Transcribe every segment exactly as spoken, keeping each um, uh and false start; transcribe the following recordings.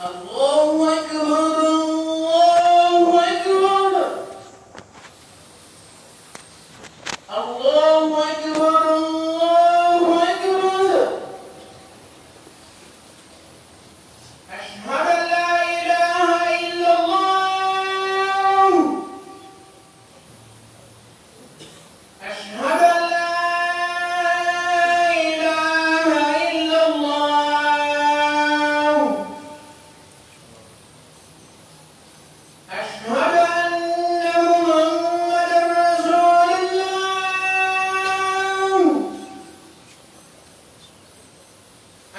الله أكبر، الله أكبر. الله أكبر، الله أكبر. أشهد أن لا إله إلا الله. أشهد أن لا إله إلا الله. أشهد أن محمدا رسول الله.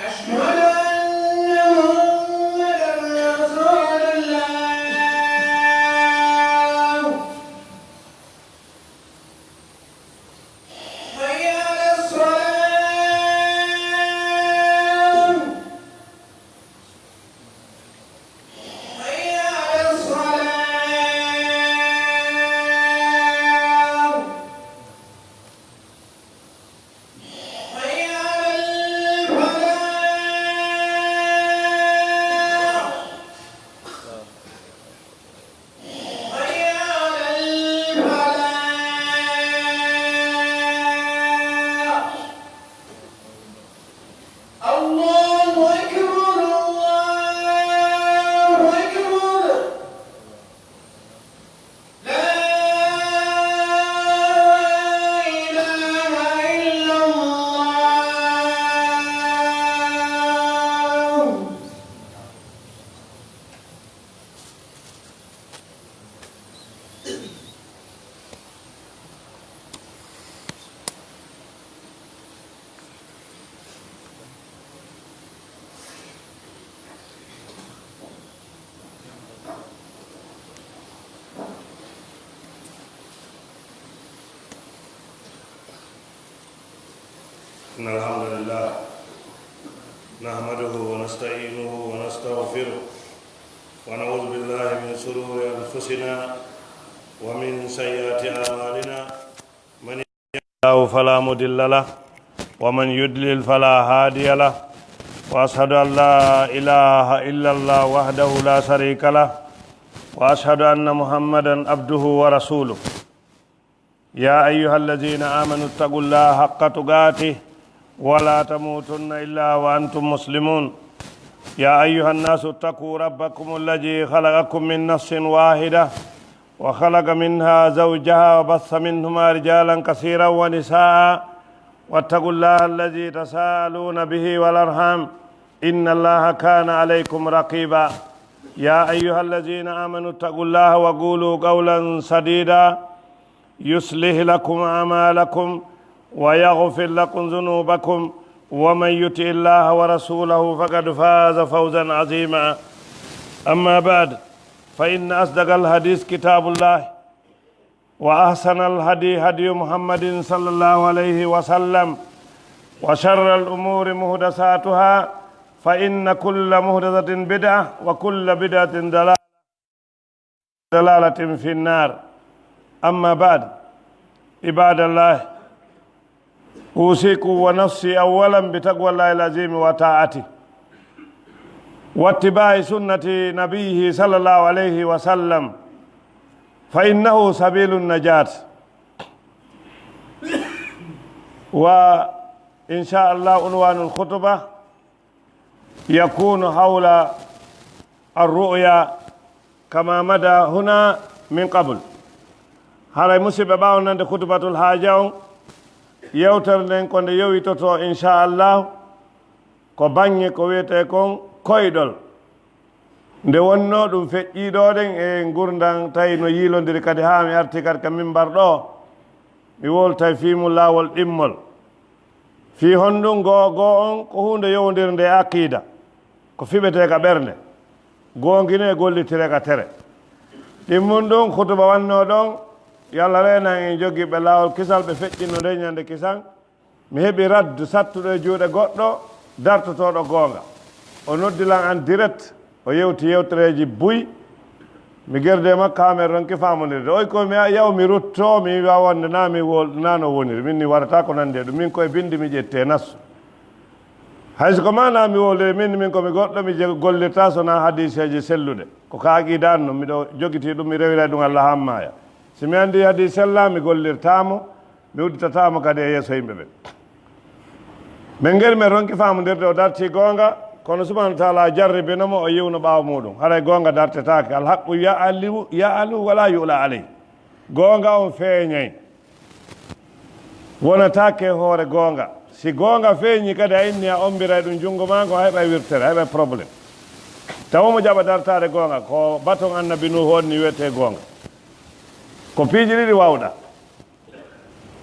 أشهد أن محمدا رسول الله. حي على الصلاة. حي على الصلاة. حي على الفلاح. حي على الفلاح. الله أكبر، الله أكبر. لا إله إلا الله. إن الحمد لله نحمده ونستعينه ونستغفره، ونعوذ بالله من شرور أنفسنا ومن سيئات أعمالنا. من يهده الله فلا مضل له، ومن يضلل فلا هادي له، وأشهد أن لا إله إلا الله وحده لا شريك له، وأشهد أن محمدا عبده ورسوله. يا أيها الذين آمنوا اتقوا الله حق تقاته ولا تموتن إلا وأنتم مسلمون. يا أيها الناس اتقوا ربكم الذي خلقكم من نفس واحدة وخلق منها زوجها وبث منهما رجالا كثيرا ونساء واتقوا الله الذي تساءلون به والأرحام إن الله كان عليكم رقيبا. يا أيها الذين آمنوا اتقوا الله وقولوا قولا سديدا يصلح لكم أعمالكم ويغفر لكم ذنوبكم ومن يطع الله ورسوله فقد فاز فوزا عظيما. أما بعد، فإن أصدق الحديث كتاب الله، وأحسن الهدي هدي محمد صلى الله عليه وسلم، وشر الأمور محدثاتها، فإن كل محدثة بدعة، وكل بدعة ضلالة، ضلالة في النار. أما بعد، عباد الله، أوصيكم ونفسي أولا بتقوى الله العظيم وطاعته واتباع سنة نبيه صلى الله عليه وسلم، فإنه سبيل النجاة. وإن شاء الله عنوان الخطبة يكون حول الرؤيا كما مضى هنا من قبل. Haray musidɓe, ɓaawo nande khutbatul haaja on, yewtere nden ko nde yowitoto inchallah ko bannge ko wiyetee kon koyɗol. Nde wonnoo ɗum feƴƴiiɗo ɗen e ngurndan, tawi no yiilondiri kadi haa mi arti kadi ka mimbar ɗo, mi woltay fii mum laawol ɗimmol. Fii honɗum? Goo goo on ko huunde yowondirnde e aqiida, ko fiɓetee ka ɓernde, goongine e gollitiree ka tere. Ɗimmun ɗum khutuba wannoo ɗon, yo Allah reenan en jogiiɓe laawol kisal, ɓe feƴƴinno nde ñande kisan. Mi heɓi raddu sattuɗo e juuɗe goɗɗo dartotooɗo goonga. O noddi lan en direct, o yewti yewtereeji buy. Mi gerdi e makko haa men ronki faamondirde. Oy ko mi a-, yaw mi ruttoo, mi wi'a wonde naa mi wol-, naa no woniri. Min ni warata ko nandi e ɗum. Min ko e bindi mi ƴetti e nassu. Hay so ko maanaa mi wowliri, min, min ko mi goɗɗo, mi je-, gollirtaa so naa hadiiseeje selluɗe. Ko ka aqiida an non, miɗo jogitii ɗum, mi rewira ɗum Allah haa maaya. Si mi anndii hadiis sellaa, mi gollirtaa mo, mi udditataa mo kadi e yeeso yimɓe ɓen. Min ngari men ronki faamondirde, o dartii goonga, kono Subhaanahu wa Ta'aalaa jarribino mo, o yiwno ɓaawo muuɗum. Haray goonga dartetaake. Al haqqu ya'lu, ya'lu wa laa yu'laa alayhi. Goonga on feeñay. Wonataake hoore goonga. Si goonga feeñi kadi, a inni a ombiray ɗum junngo maa ngon, a heɓay wirtere, a heɓay problème. Tawa mo jaɓa dartaade goonga, ko baton Annabi Nuuhu on ni wiyetee goonga. Ko piiji ɗiɗi wawɗa.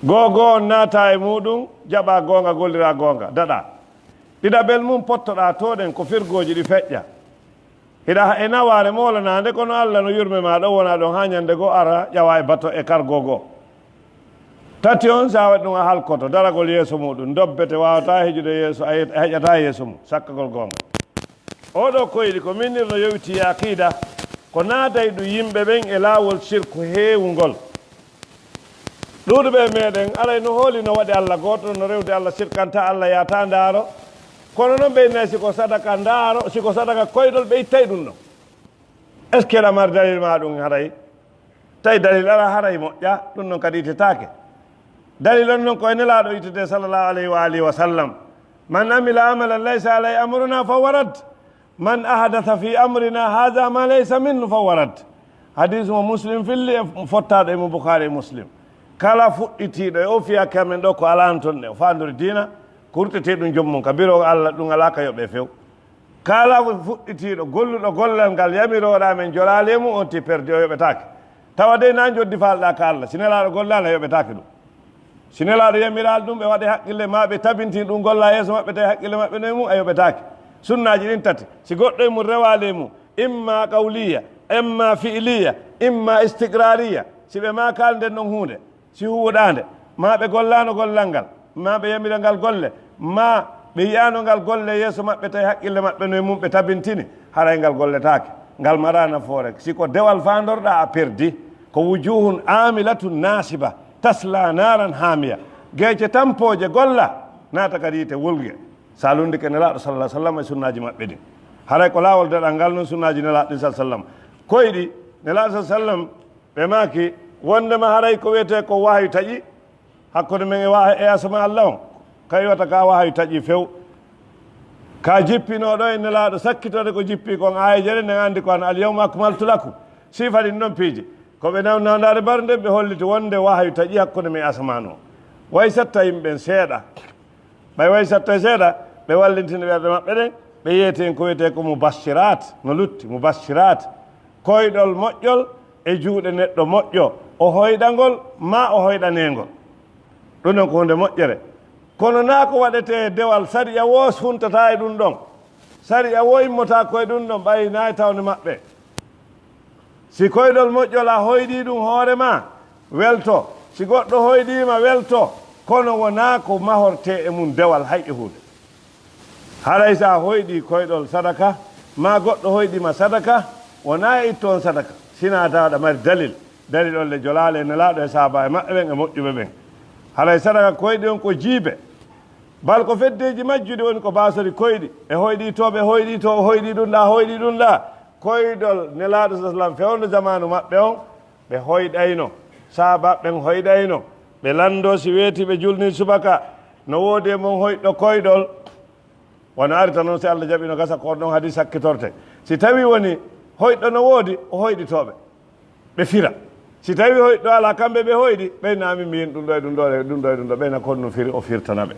Goo goo on naata e muuɗum, jaɓa goonga, gollira goonga, daɗa. Ɗiɗaɓel mum, pottoɗa to ɗen ko firgooji ɗi feƴƴa. Hiɗa e nawaare moolanaande, kono Alla no yurme ma ɗon, wona ɗon haa ñande goo ara ƴawa e bato e kargo goo. Tati on, si a waɗi ɗum a halkoto, daragol yeeso muuɗum, dobbete, waawata heƴude yeeso, a yet-, a heƴata yeeso mum, sakkagol goonga. Oo ɗoo koyɗi ko minnir no yowiti e aqiida, ko naatay ɗum yimɓe ɓen e laawol sirku heewungol. Ɗuuɗuɓe e meɗen, aray no hooli no waɗi Alla gooto, no rewde Alla, sirkanta Alla, yaata ndaaro. Kono non ɓe innay si ko sadaka ndaaro, si ko sadaka koyɗol, ɓe ittay ɗum ɗon. Est-ce que aɗa mari dalil ma ɗum haray? Tawi dalil alaa, haray moƴƴa, ɗum non kadi itetaake. Dalil on non ko e Nelaaɗo itete, sallallahu alayhi wa alihi wa sallam. "Man amila amalan laysa alayhi amruna fa huwa rad. Man ahdatha fi amrina hadha ma laysa minhu fa huwa rad." Hadiis mo Muslim filli e fottaaɗo e mo Bukhaari e Muslim. Kala fuɗɗitiiɗo e o fiyaake amen ɗo ko alaa toon ɗe, o faandori diina, ko ruttetee ɗum joom mum, ka biro Alla ɗum alaa ka yoɓee few. Kala fuɗɗitiiɗo, golluɗo gollal ngal yamirooɗaa men jolaali e mum, on ti perdi, o yoɓetaake. Tawa dey na njoddi faalɗaa ka Alla, si Nelaaɗo gollaali, a yoɓetaake ɗum. Si Nelaaɗo yamiraali ɗum, ɓe waɗa haqqille, maa ɓe tabintin ɗum golla yeeso maɓɓe, tawi haqqille maɓɓe no e mum, a yoɓetaake. Sunnaaji ɗin tati, si goɗɗo e mum rewaali e mum, imma qawliya, imma fi'liya, imma istiqrariya, si ɓe maakaali nden non huunde, si huuɗaande, maa ɓe gollaano gollal ngal, maa ɓe yamira ngal golle, maa ɓe yi'aano ngal golle yeeso maɓɓe, tawi haqqille maɓɓe no e mum, ɓe tabintini, haray ngal golletaake. Ngal maraa nafoore. Si ko dewal faandorɗaa, a perdi. Ko wujuhun amilatun nasiba, tasla naran hamiya. Geece tampooje golla, naata kadi yiite wulnge. Sa lunndike Nelaaɗo, sallallahu alaihi wasallam, e sunnaaji maɓɓe ɗin. Haray ko laawol daɗal ngal non sunnaaji Nelaaɗo ɗin, sallallahu alaihi wasallam. Koyɗi Nelaaɗo, sallallahu alaihi wasallam, ɓe maaki wondema haray ko wiyetee ko wahayu taƴi hakkunde men e waha-, e asama Alla on. Kay wata ka wahayu taƴi few. Ka jippinooɗo e Nelaaɗo, sakkitorde ko jippi kon, aayeeje ɗen, en anndi ko an, "Al yawma akmaltu lakum." Sifa ɗin ɗon piiji. Ko ɓe naw-, nawndaade barde, ɓe holliti wonde wahayu taƴi hakkunde men e asamaan o. Way satta yimɓe ɓen seeɗa. Ɓay way satta e seeɗa, ɓe wallintina ɓerɗe maɓɓe ɗen, ɓe yeeti en ko wiyetee ko mubashirat, no lutti, mubashirat. Koyɗol moƴƴol e juuɗe neɗɗo moƴƴo, o hoyɗangol, maa o hoyɗaneengol. Ɗum ɗon ko huunde moƴƴere. Kono naa ko waɗetee dewal, sariya woo huntataa e ɗum ɗon. Sariya woo immotaako e ɗum ɗon, ɓay naa e tawne maɓɓe. Si koyɗol moƴƴol a hoyɗii ɗum hoore maa, welto. Si goɗɗo hoyɗii ma, welto. Kono wonaa ko mahortee e mum dewal hay e huunde. Haray si a hoyɗii koyɗol sadaka, maa goɗɗo hoyɗii ma sadaka, wonaa e itto on sadaka, sinaa tawa aɗa mari dalil. Dalil on le jolaali e Nelaaɗo e sahaabaaɓe maɓɓe ɓen e moƴƴuɓe ɓen. Haray sadaka koyɗi on ko jiibe. Bal ko feddeeji majjuɗi woni ko baasori koyɗi. E hoyɗii to, ɓe hoyɗii to, o hoyɗii ɗum ɗaa, hoyɗii ɗum ɗaa. Koyɗol Nelaaɗo, sallallahu alaihi wasallam, fewndo zamaanu maɓɓe on, ɓe hoyɗayno. Sahaabaaɓe ɓen hoyɗayno. Ɓe lanndoo si weetii ɓe julnii subaka. No woodi e mon hoyɗo koyɗol. Wano arta non, si Allah jaɓi no gasa ko on ɗon hadis sakkitorte. Si tawi woni hoyɗo no woodi, o hoyɗitooɓe. Ɓe fira. Si tawi hoyɗo alaa, kamɓe ɓe hoyɗi, ɓe naami mbiyen ɗum ɗo e ɗum ɗo e ɗum ɗo e ɗum ɗo, ɓe na kon no firi, o firtana ɓe.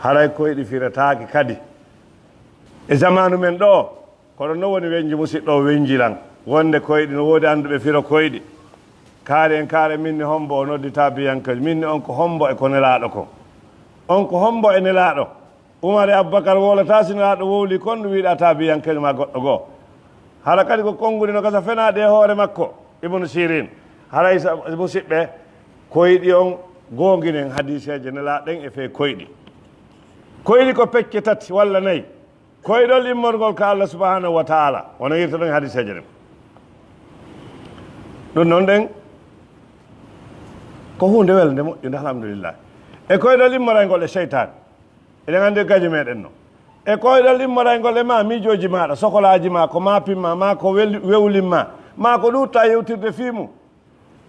Haray koyɗi firetaake kadi. E zamaanu men ɗo, kono no woni wenji musiɗɗo o wenji lan. Wonde koyɗi no woodi annduɓe firo koyɗi. Kaari en kaare min ni hombo o noddi taabiyanke, min ni on ko hombo e ko Nelaaɗo ko. On ko hombo e Nelaaɗo. Umar e Abubakar wowlataa si Nelaaɗo wowli kon ɗum wiɗa taabiyanke ma goɗɗo goo. Hara kadi ko konguɗi no gasa fenaade e hoore makko, Ibnu Sirin. Haray sa, musiɓɓe, koyɗi on goonginen hadiseeje Nelaaɗo ɗen e fee koyɗi. Koyɗi ko pecce tati walla nayi. Koyɗol immorgol ka Allah subhanahu wa ta'ala, wano yirta ɗon e hadiseeje ɗen. Ɗum noon ɗen, ko huunde welde moƴƴunde, alhamdulillah. E koyɗol immorayngol e seytaane. Eɗen anndi gajo meɗen no. e koyɗol immorayngol e ma miijooji maaɗa, sokolaaji ma, ko ma pimma, ma ko wel-, wewlimma, ma ko ɗuutta yewtirde fii mum.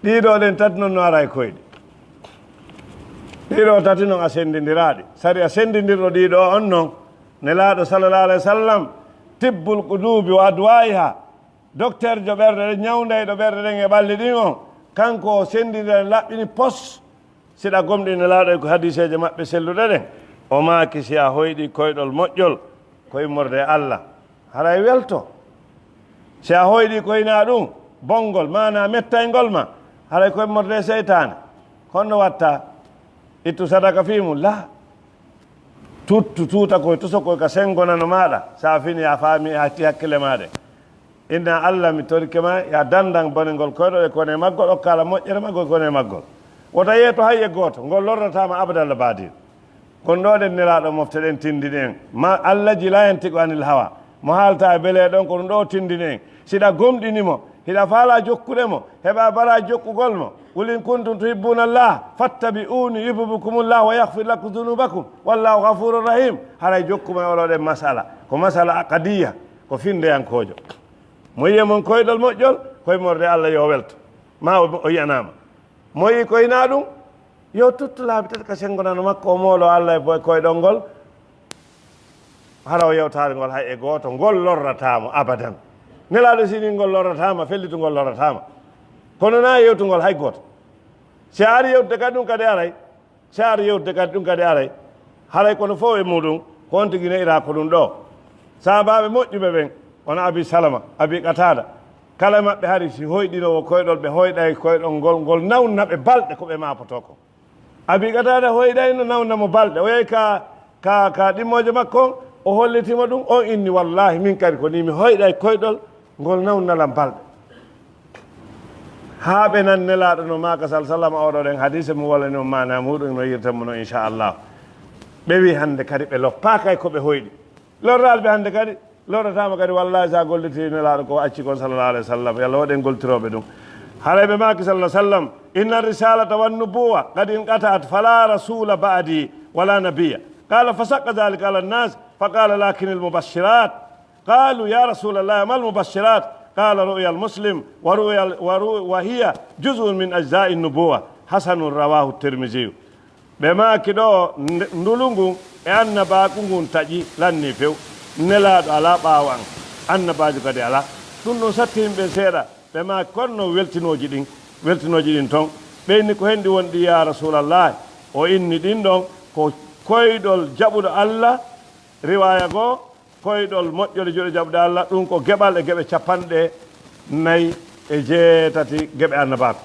Ɗiɗo ɗen tati non no ara e koyɗe. Ɗiɗo tati non a senndindiraaɗi. Sari a senndindirɗo ɗiɗo on non, Nelaaɗo sallallahu alayhi wa sallam, tibbul quluubi wa adwaa'iha, dokterjo ɓerɗe ɗen, ñawndayɗo ɓerɗe ɗen e ɓalli ɗin on, kanko o senndindira laɓɓini pos. Siɗa gomɗini Nelaaɗo e ko hadiiseeje maɓɓe selluɗe ɗen, o maaki, si a hoyɗi koyɗol moƴƴol, ko immorde e Allah, haray welto. Si a hoyɗi ko hinaa ɗum, bonngol, maanaa mettayngol ma, haray ko immorde e seytaane. Honno watta? Ittu sadaka fii mum? Laa. Tuttu, tuuta koy, toso koy ka senngo nano maaɗa. Si a fini, a faami, a hatti hakkille maa ɗen. Inna Allah, mi torike ma, ya dandan boningol koyɗol e kone maggol, okka Allah moƴƴere maggol e kone maggol. Wota yeeto hay e gooto, ngol lorrataa ma abadan la baadin. Kon ɗoo ɗen Nelaaɗo mofte ɗen tindini en. Ma Allah ji la yantiqu anil hawa. Mo haalta e belee ɗon, ko ɗum ɗoo tindini en. Siɗa gomɗini mo, hiɗa faalaa jokkude mo, heɓa bara jokkugol mo. Qul in kuntum tuhibbuna Allah, fattabi'uni yuhbibkumullah wa yaghfir lakum dhunubakum. Wallahu ghafurur rahim. Haray jokku mo e oɗo ɗen masala. Ko masala aqadiyya, ko findeyankoojo. Mo yi'e mon koyɗol moƴƴol, koye morde Allah yo welto. Ma o, o yi'anaama. Mo yi'i ko hinaa ɗum, yo tuttu laabi tati ka senngo nano makko, o moolo Allah e boy koyɗol ngol. Hara o yewtaare ngol hay e gooto, ngol lorrataa mo abadan. Nelaaɗo sini ngol lorrataa ma, fellitungol lorrataa ma. Kono na yewtungol hay gooto. Si a ari yewtude kadi ɗum kadi aray, si a ari yewtude kadi ɗum kadi aray, haray kono fof e muɗum, ko on tigi ne'iraa ko ɗum ɗoo. Sahabaaɓe moƴƴuɓe ɓen, hono Abi Salama, Abi Qataada, kala maɓɓe hari si hoyɗinoowo koyɗol, ɓe hoyɗay koyɗol ngol, ngol nawna ɓe balɗe ko ɓe maapotoo ko. Abi Qataada hoyɗayno nawna mo balɗe. O yahi ka, ka, ka ɗimmoojo makko on, o holliti mo ɗum, on inni, "Wallaahi, min kadi ko nii mi hoyɗay koyɗol, ngol nawna lan balɗe." Haa ɓe nan Nelaaɗo no maaka sal sallam oɗo ɗen hadiise mo wallani on maanaa muɗum no yirta mo no, inchallah. Ɓe wi hannde kadi ɓe loppaaka e ko ɓe hoyɗi. Lorraali ɓe hannde kadi, lorrataama kadi, wallaahi, sa golliti Nelaaɗo ko acci kon, sallallahu alaihi wasallam. Yo Allah waɗen goltirooɓe ɗum. Haray ɓe maaki, sallallahu alaihi wasallam, "Inna risalata wan nubuwa qad inqata'at fala rasula ba'di wala nabiyya." Qala, "Fa shaqqa dhalika ala an-nas, fa qala, lakin al-mubashirat." Qalu, "Ya Rasulallah, mal mubashirat?" Qala, "Ru'ya al-muslim wa ru'ya al-, wa ru-, wa hiya juz'un min ajza'i an-nubuwa." Hasanun rawahu Tirmidhi. Ɓe maaki ɗo, nde-, ndulu ngun e annabaaku ngun taƴi, lanni few. Nelaaɗo alaa ɓaawo an, annabaajo kadi alaa. Ɗum ɗon satti yimɓe seeɗa. Ɓe maaki, "Kono no weltinooji ɗin, weltinooji ɗin ton?" Ɓe inni, "Ko hen ɗi woni ɗi, ya Rasulallah?" O inni ɗin ɗon ko koyɗol jaɓuɗo Allah, riwaaya goo, koyɗol moƴƴol e juuɗe jaɓuɗe Allah, ɗum ko geɓal e geɓe capanɗe nayi e jeetati geɓe annabaaku.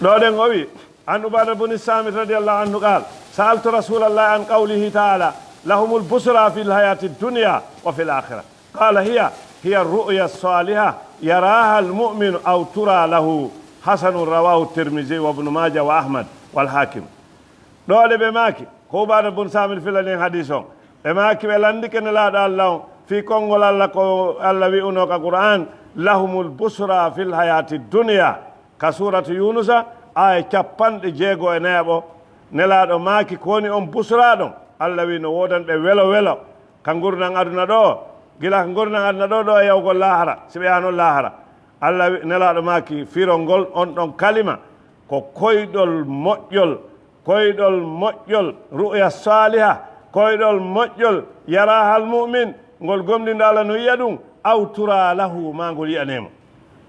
Ɗo ɗen o wi, an Ubaada bun Saamit radiyallahu anhu qaal, sa'altu Rasulallah an qawlihi ta'ala, "Lahumul busra fil hayati dunya wa fil akhirah." Qala, "Hiya, hiya ru'ya saliha yaraha al-mu'minu aw tura lahu." Hasanun rawahu Tirmidhi wa Ibn Majah wa Ahmad wal Hakim. Ɗo ɗe ɓe maaki, ko Ubaada bun Saamit filani en hadiis on. Ɓe maaki ɓe lanndike Nelaaɗo Allah on fii konngol Allah ko Allah wi'unoo ka Qur'aan, "Lahumul busra fil hayati dunya." Ka suuratu Yuunusa, aaya capanɗe jeego e nayaɓo, Nelaaɗo maaki, "Ko woni on busra ɗon?" Allah wi'i, "No woodan ɓe welo welo ka ngurndan aduna ɗoo, gila ka ngurndan aduna ɗoo, ɗoo e yahugol laahara, si ɓe yahanoo laahara." Allah wi-, Nelaaɗo maaki, firongol on ɗon kalima ko koyɗol moƴƴol, koyɗol moƴƴol, ru'ya saaliha, koyɗol moƴƴol, yarahal mu'min, ngol gomɗinɗo Allah no yi'a ɗum, aw tura lahu, maa ngol yi'anee mo.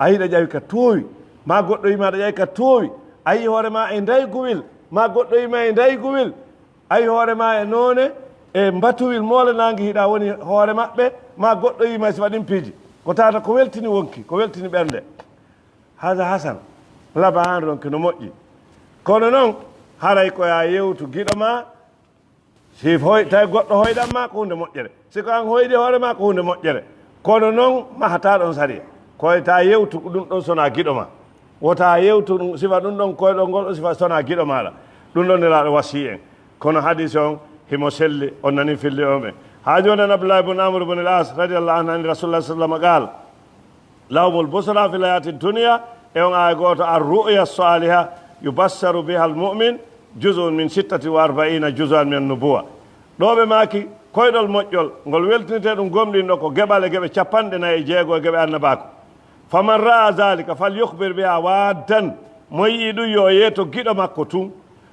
A yiɗa ƴawi ka toowi, maa goɗɗo yima aɗa ƴawi ka toowi, a yi'i hoore maa e ndayguwil, maa goɗɗo yima e ndayguwil, a yi'i hoore maa e noone, e mbatuwil moole naange hiɗa woni hoore maɓɓe, maa goɗɗo yima e sifa ɗin piiji. Ko tawata ko weltini wonki, ko weltini ɓernde. Haza Hasan, laba an ronki no moƴƴi. Kono noon, haray ko yaa yewtu giɗo maa, si hoy-, tawi goɗɗo hoyɗan maa, ko huunde moƴƴere. Si ko an hoyɗi hoore maa, ko huunde moƴƴere. Kono noon, mahataa ɗon sariya. Ko ta yewtu ɗum ɗon sonaa giɗo maa. Wota yewtu ɗum, sifa ɗum ɗon koyɗol ngol, sifa sonaa giɗo maaɗa. Ɗum ɗon Nelaaɗo wasii en. Kono hadiis on, himo selli, on nani filli on ɓe. Haa jooni an Abdullahi bun Amr bun al-As, radiyallahu anhu, an Rasulullah sallallahu alaihi wasallam qaal, "Lahumul busra fil hayati dunya." E on aaya gooto, "Ar-ru'ya saliha yubassaru biha al-mu'min, juz'un min sittati wa arba'ina juz'an min an-nubuwa." Ɗo ɓe maaki, Koyɗol moƴƴol, ngol weltinetee ɗum gomɗinɗo ko geɓal e geɓe capanɗe nayi e jeego e geɓe annabaaku. Faman ra'a zalika falyukhbir biha waddan, mo yi'i ɗum yo yeeto giɗo makko tun.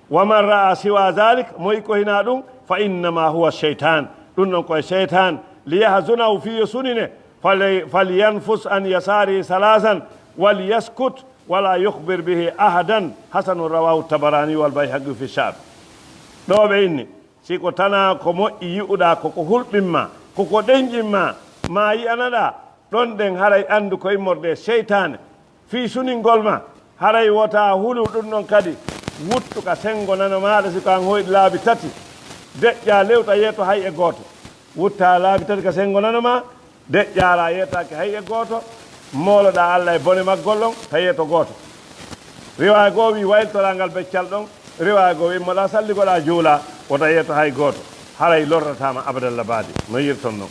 Waman ra'a siwa zalik, mo yi'i ko hinaa ɗum, fa innama huwa shaytan, ɗum ɗon ko e shaytan, liyahzunahu, fii yo sunine, fal-, falyanfus an yasarihi salasan, wal yaskut, wala yukhbir bihi ahadan. Hasanu rawahu Tabarani wal Bayhaqi fi Sha'b. Ɗo ɓe inni, si ko tanaa ko moƴƴi yi'uɗaa, ko ko hulɓin ma, ko ko ɗenƴin ma, ma yi'anaɗaa, ɗon ɗen haray anndu ko immorde e seytaane. Fii suningol ma, haray wota hulu ɗum ɗon kadi. Wuttu ka senngo nano maaɗa, si ko an hoyɗi laabi tati, deƴƴaa lewta yeeto hay e gooto. Wuttaa laabi tati ka senngo nano ma, deƴƴaaraa yeetaaki hay e gooto, mooloɗaa Alla e bone maggol ɗon, ta yeeto gooto. Riwaaya goo wi'i wayltoraa ngal beccal ɗon, riwaaya goo wi'i immoɗaa salligoɗaa juulaa, wota yeeto hay gooto, haray lorrataa ma abadal abaadi, no yirton non.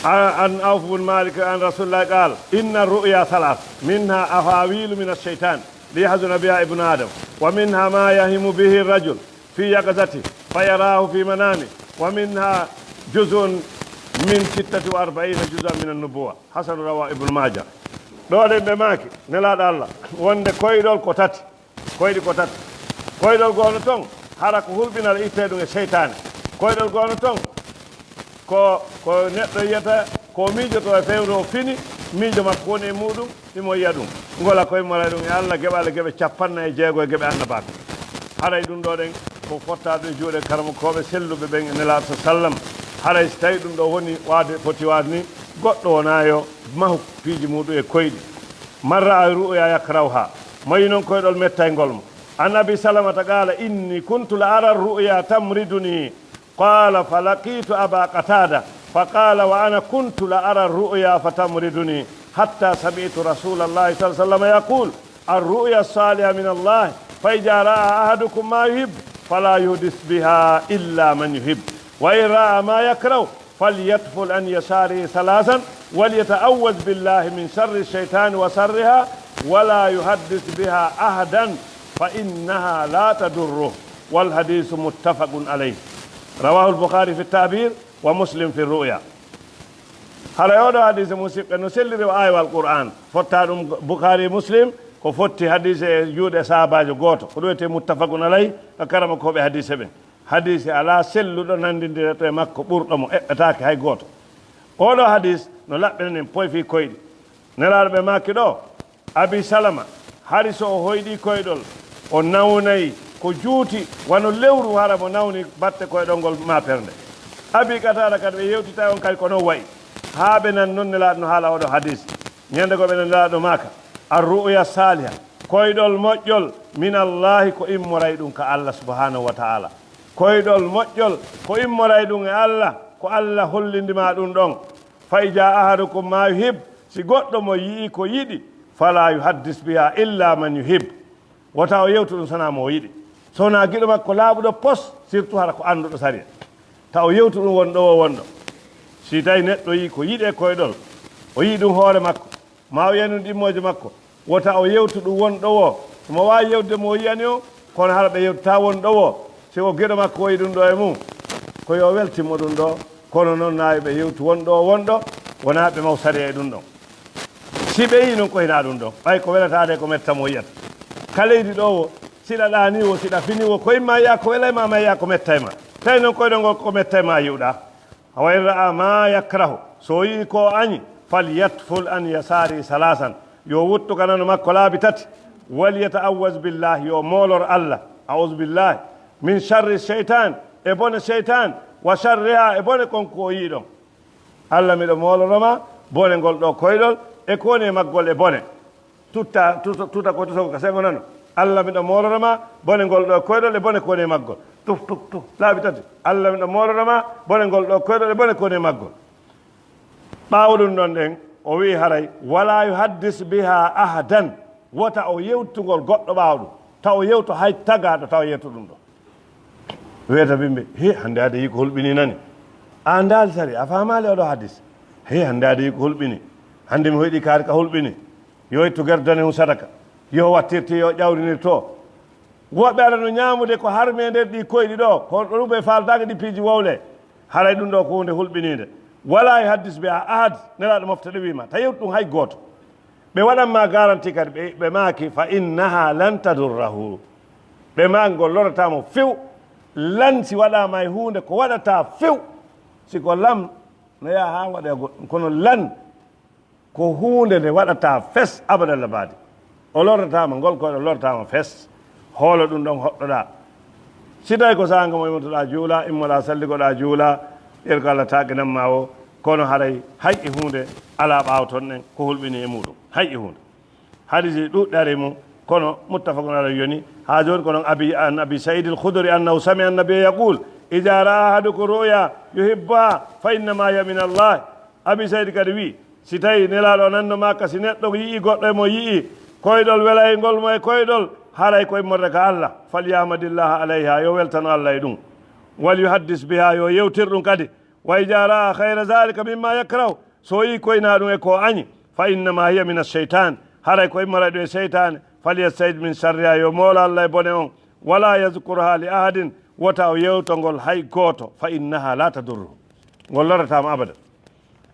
A-, an Awf bun Malik an Rasulillahi qaal, inna ru'ya thalath, minha ahawilu min ash-shaytan, liyahzuna biha ibnu Adam, wa minha ma yahimu bihi rajul, fi yaqzati, fa yarahu fi manami, wa minha juz'un min sittati wa arba'ina juz'an min an-nubuwa. Hasan rawa Ibnu Maja. Ɗo ɗen ɓe maaki, Nelaaɗo Allah, wonde koyɗol ko tati, koyɗi ko tati. Koyɗol goono ton, hara ko hulɓinal ittee ɗum e seytaane. Koyɗol goono ton, ko, ko neɗɗo yiyata, ko miijoto e fewndo o fini, miijo makko woni e muɗum, himo yiya ɗum. Ngola koye mara ɗum e Allah, geɓal e geɓe capanɗe nayi e jeego e geɓe annabaaku. Haray ɗum ɗo ɗen, ko fotta ɗum e juuɗe karamokooɓe selluɓe ɓen e Nelaaɗo sa sallam. Haray si tawi ɗum ɗo woni waade, foti waade ni, goɗɗo wona yo mahu piiji muɗum e koyɗi. Man ra'a ru'ya yakrahuha. Mo yi non koyɗol mettayngol mo. An Abi Salamata qaala, inni kuntu la ara ru'ya tamriduni. قال: فلقيت أبا قتادة فقال: وأنا كنت لأرى الرؤيا فتمرضني، حتى سمعت رسول الله صلى الله عليه وسلم يقول: الرؤيا الصالحة من الله، فإذا رأى أحدكم ما يحب فلا يحدث بها إلا من يحب، وإن رأى ما يكره فليتفل عن يساره ثلاثا، وليتعوذ بالله من شر الشيطان وشرها، ولا يحدث بها أحدا، فإنها لا تضره. والحديث متفق عليه. رواه البخاري في التعبير ومسلم في الرؤيا. Haray oo ɗoo hadiise, musiɓɓe, no selliri e aayawal Qur'aan. Fotta ɗum Bukhaari e Muslim, ko fotti hadiise e juuɗe sahaabaajo gooto. Ko ɗum wiyetee muttafaqun alayh, ka karamokooɓe hadiise ɓen. Hadiise alaa selluɗo nanndindireto e makko ɓurɗo mo, eɓɓetaake hay gooto. Oo ɗoo hadiis no laɓɓina en poy fii koyɗi. Nelaaɗo ɓe maaki ɗoo, Abi Salama, hari so o hoyɗii koyɗol, o nawnay ko juuti, wano lewru hara mo nawni batte koyɗol ngol maa pernde. Abi Qataada kadi ɓe yewtita on kadi ko non wa'i. Haa ɓe nan non Nelaaɗo no haala oo ɗoo hadiis. Ñande goo ɓe nan Nelaaɗo maaka, "Ar-ru'ya saaliha, koyɗol moƴƴol, min Allaahi, ko immoray ɗum ka Allah subhaanahu wa ta'aala. Koyɗol moƴƴol, ko immoray ɗum e Allah, ko Allah hollindi ma ɗum ɗon." Fa iza ahadukum ma yuhib, si goɗɗo mo yi'i ko yiɗi, fala yuhaddis biha illa man yuhib, wota o yewtu ɗum sonaa mo o yiɗi. Sonaa giɗo makko laaɓuɗo pos, surtout hara ko annduɗo sariya. Ta o yewtu ɗum won ɗo o won ɗo. Si tawi neɗɗo yi'i ko yiɗi e koyɗol, o yi'i ɗum hoore makko, ma o yi'ani ɗum ɗimmooje makko, wota o yewtu ɗum won ɗo woo. Himo waawi yewtude mo o yi'ani o, kono hara ɓe yewtataa won ɗo woo. Si o giɗo makko wayi ɗum ɗo e mum, ko yo weltin mo ɗum ɗo. Kono noon, naa yo ɓe yewtu won ɗo won ɗo, wonaa ɓe maw sariya e ɗum ɗon. Si ɓe yi'i noon, ko hinaa ɗum ɗon. Ɓay ko welataade ko metta mo yi'ata. Ka leydi ɗo woo, siɗa ɗaanii woo, siɗa finii woo, ko imma yi'a ko welay ma, ma yi'a ko mettay ma. Tawi noon koyɗol ngol ko mettay ma yi'uɗaa. Wa in ra'a ma yakrahu, so o yi'i ko o añi, falyatful an yasari salasan, yo wuttu ka nano makko laabi tati, walyata'awwaz billahi, yo moolor Allah, a'udhu billahi, min sharri shaytan, e bone shaytan, wa sharriha, e bone kon ko o yi'i ɗon. Allah, miɗo mooloro ma bone ngol ɗo koyɗol, e ko woni e maggol e bone. Tutta, tuta, tuta ko tuta ko ka sengo nano. Allah, miɗo mooloro ma bone ngol ɗo koyɗol e bone ko woni e maggol. Tuf, tuf, tuf. Laabi tati. Allah, miɗo mooloro ma bone ngol ɗo koyɗol e bone ko woni e maggol. Ɓaawo ɗum ɗon ɗen, o wi'i haray, "Wala yuhaddis biha ahadan." Wota o yewtugol goɗɗo ɓaawo ɗum. Taw o yewto hay tagaaɗo, taw o yewto ɗum ɗo. Weeta bimbi, "He, hannde ade yi ko hulɓini nani." A andaali sari, a faamaali oɗo hadis. "He, hannde ade yi ko hulɓini. Hannde mi hoyɗi kaari ka hulɓini. Yo ittu gerdane hun sadaka. Yo wattirti, yo ƴawrinirto." Woɓɓe ara no ñaamude ko harmi e nder ɗi koyɗi ɗo, ko ɗum ɓe faaltaake ɗi piiji wowle. Haray ɗum ɗo ko huunde hulɓiniinde. Wala yuhaddis biha ahad, Nelaaɗo mofte ɗo wiima, ta yewtu ɗum hay gooto. Ɓe waɗan ma garanti kadi, ɓe, ɓe maaki, "Fa innaha lan tadurrahu." Ɓe maaki, "Ngol lorata mo few." Lan si waɗaama e huunde ko waɗata few. Si ko lam, no yaha haa waɗa goɗɗum. Kono lan, ko huunde nde waɗata fes abada labadi. O lorata ma, ngol koyɗol lorata ma fes. Hoolo ɗum ɗon hoɗɗoɗa. Si tawi ko saanga mo immotoɗa juula, immoɗa salligoɗa juula, ƴeer ko Allah taaqinan ma o, kono haray hay e huunde alaa ɓaawo ton ɗen ko hulɓini e muɗum. Hay e huunde. Hadisi ɗuɗɗi ari mum, kono muttafaqun alayhi yoni. Haa jooni ko non Abi, an Abi Sa'id al-Khudri annahu sami'a an-nabiyya yaqul, "Idha ra'a ahadukum ru'ya yuhibbuha fa innama hiya min Allah." Abi Sa'id kadi wi, si tawi Nelaaɗo o nanno maaka, si neɗɗo yi'i goɗɗo e mo yi'i koyɗol welayngol mo e koyɗol, haray ko immorde ka Allah, "Falyahmadillaha alayha," yo weltano Allah e ɗum. "Wal yuhaddis biha," yo yewtir ɗum kadi. "Wa idha ra'a khayra dhalika mimma yakrahu," so o yi'i ko ina ɗum e ko o añi, "fa innama hiya min ash-shaytan," haray ko immora ɗum e seytaane, "falyasta'id min sharriha," yo moolo Allah e bone on, "wala yazkurha li ahadin," wota o yewto ngol hay gooto, "fa innaha la tadurru," ngol lorata mo abada.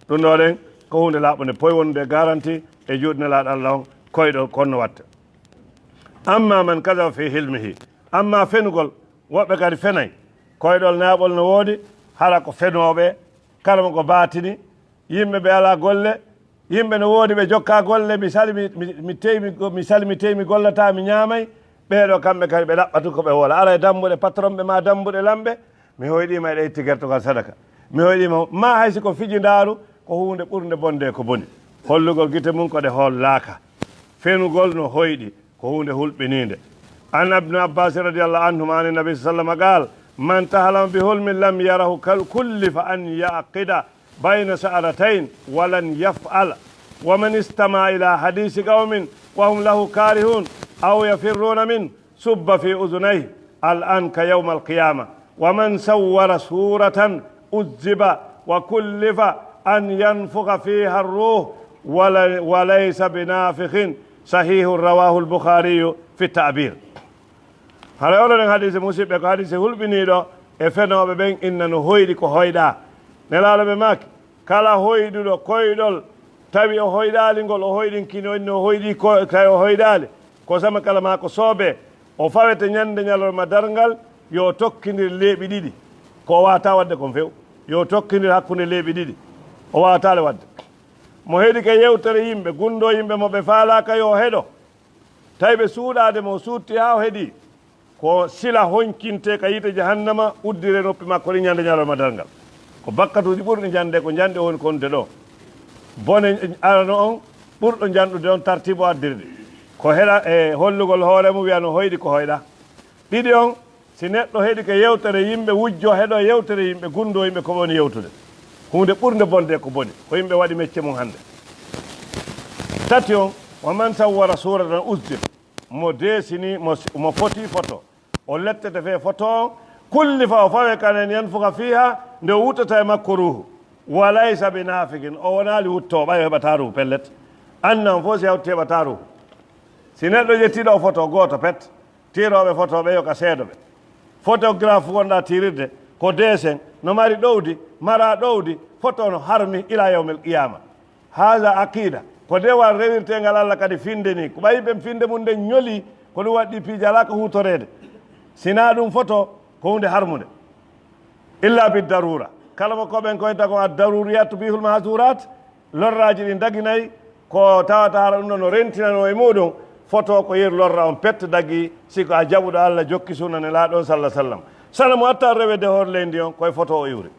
Ɗum ɗo ɗen ko huunde laaɓunde, poy wonde garanti e juuɗe Nelaaɗo Allah on, koyɗol konno watta. Amma man kadhaba fi hilmihi, amma fenugol, woɓɓe kadi fenay, koyɗol naaɓol no woodi, hara ko fenooɓe, kala mo ko baatini, yimɓe ɓe alaa golle, yimɓe no woodi ɓe jokkaa golle, mi sali mi, mi, mi tey mi go-, mi sali mi tey mi gollataa, mi ñaamay, ɓee ɗo kamɓe kadi ɓe laɓɓatu ko ɓe woola. Ara e dambuɗe patron ɓe maa dambuɗe lamɓe, mi hoyɗiima eɗa itti gertogal sadaka. Mi hoyɗiima, maa hay si ko fijindaaru, ko huunde ɓurnde bonde ko boni. Hollugol gite mum ko ɗe hollaaka. Fenugol no hoyɗi, ko huunde hulɓiniinde. An Ibnu Abbas radiyallahu anhuma an Nabi sallallahu alayhi wa sallam qaal, "Man tahalama bi hulmin lam yarahu kal-, kullifa an yaqida bayna sha'ratayn wa lan yaf'al. Wa man istama'a ila hadisi qawmin wa hum lahu karihun aw yafirruna min, subba fi udhunayhi al-anka yawma al-qiyamah. Wa man sawwara suratan uzziba wa kullifa an yanfukha fiha ar-ruh wa la-, wa laysa binafikhin." Sahihun, rawahu al-Bukhari fi at-Ta'bir. Haray oɗo nden hadise, musiɓɓe, ko hadise hulɓiniiɗo e fenooɓe ɓen, inna no hoyɗi ko hoyɗaa. Nelaaɗo ɓe maaki, kala hoyɗuɗo koyɗol, tawi o hoyɗaali ngol, o hoyɗinkini, o inni o hoyɗi ko, tawi o hoyɗaali, ko sama kala maa ko soobee, o fawete ñande ñalorma darngal, yo o tokkindir leeɓi ɗiɗi. Ko o waawataa waɗde kon few, yo o tokkindir hakkunde leeɓi ɗiɗi. O waawataa le waɗde. Mo heɗike yewtere yimɓe, gunndoo yimɓe mo ɓe faalaaka, yo o heɗo. Tawi ɓe suuɗaade mo, o suutti haa o heɗii, ko sila honkinte ka yiite jahannama, uddire noppi makko ɗi ñande ñalorma darngal. Ko bakkatuuji ɓurɗi ñande, ko ñande o woni konde ɗo. Bone arano on ɓurɗo janɗude on tartiibo addirde. Ko heɗa e hollugol hoore mum, wiya no hoyɗi ko hoyɗa. Ɗiɗi on, si neɗɗo heɗike yewtere yimɓe, wujjo heɗo yewtere yimɓe, gunndoo yimɓe ko ɓe woni yewtude. Huunde ɓurnde bonde ko boni, ko yimɓe waɗi mecce mum hannde. Tati on, wa man sawwara suuratan uzziba, mo deesini, mo, mo foti foto, o lettete fee foto on, kullifa, o fawe kanen, yanfuka fiiha, nde o wuttata e makko ruuhu. Wa laysa bi naafikin, o wonaali wuttoowo, ɓay o heɓataa ruuhu pellet. Annan fof si hawti heɓataa ruuhu. Si neɗɗo ƴettii ɗo foto gooto pet, tiirooɓe foto ɓe yo ka seedo ɓe. Photographe wonɗa tiirirde, ko deesen, no mari ɗowdi, mara ɗowdi, foto no harmi ila yawmil qiyama. Haza aqida, ko dewal rewirteengal Allah kadi finde ni. Ko ɓayi ɓen finde mum nden ñoli, ko ɗum waɗi piiji alaa ko huutoreede. Sinaa ɗum foto, ko huunde harmunde. Illa bi darura. Kala mo ko ɓen koyta ko ad daruriyat tubihul mahzurat, lorraaji ɗin daginay, ko tawata hara ɗum ɗon no rentinanoo e muɗum, foto ko yeru lorra on pet dagi, si ko a jaɓuɗo Allah jokki sunna Nelaaɗo on sallallahu alaihi wasallam. Sala mo atta rewede hoore leydi on, koye foto o iwri.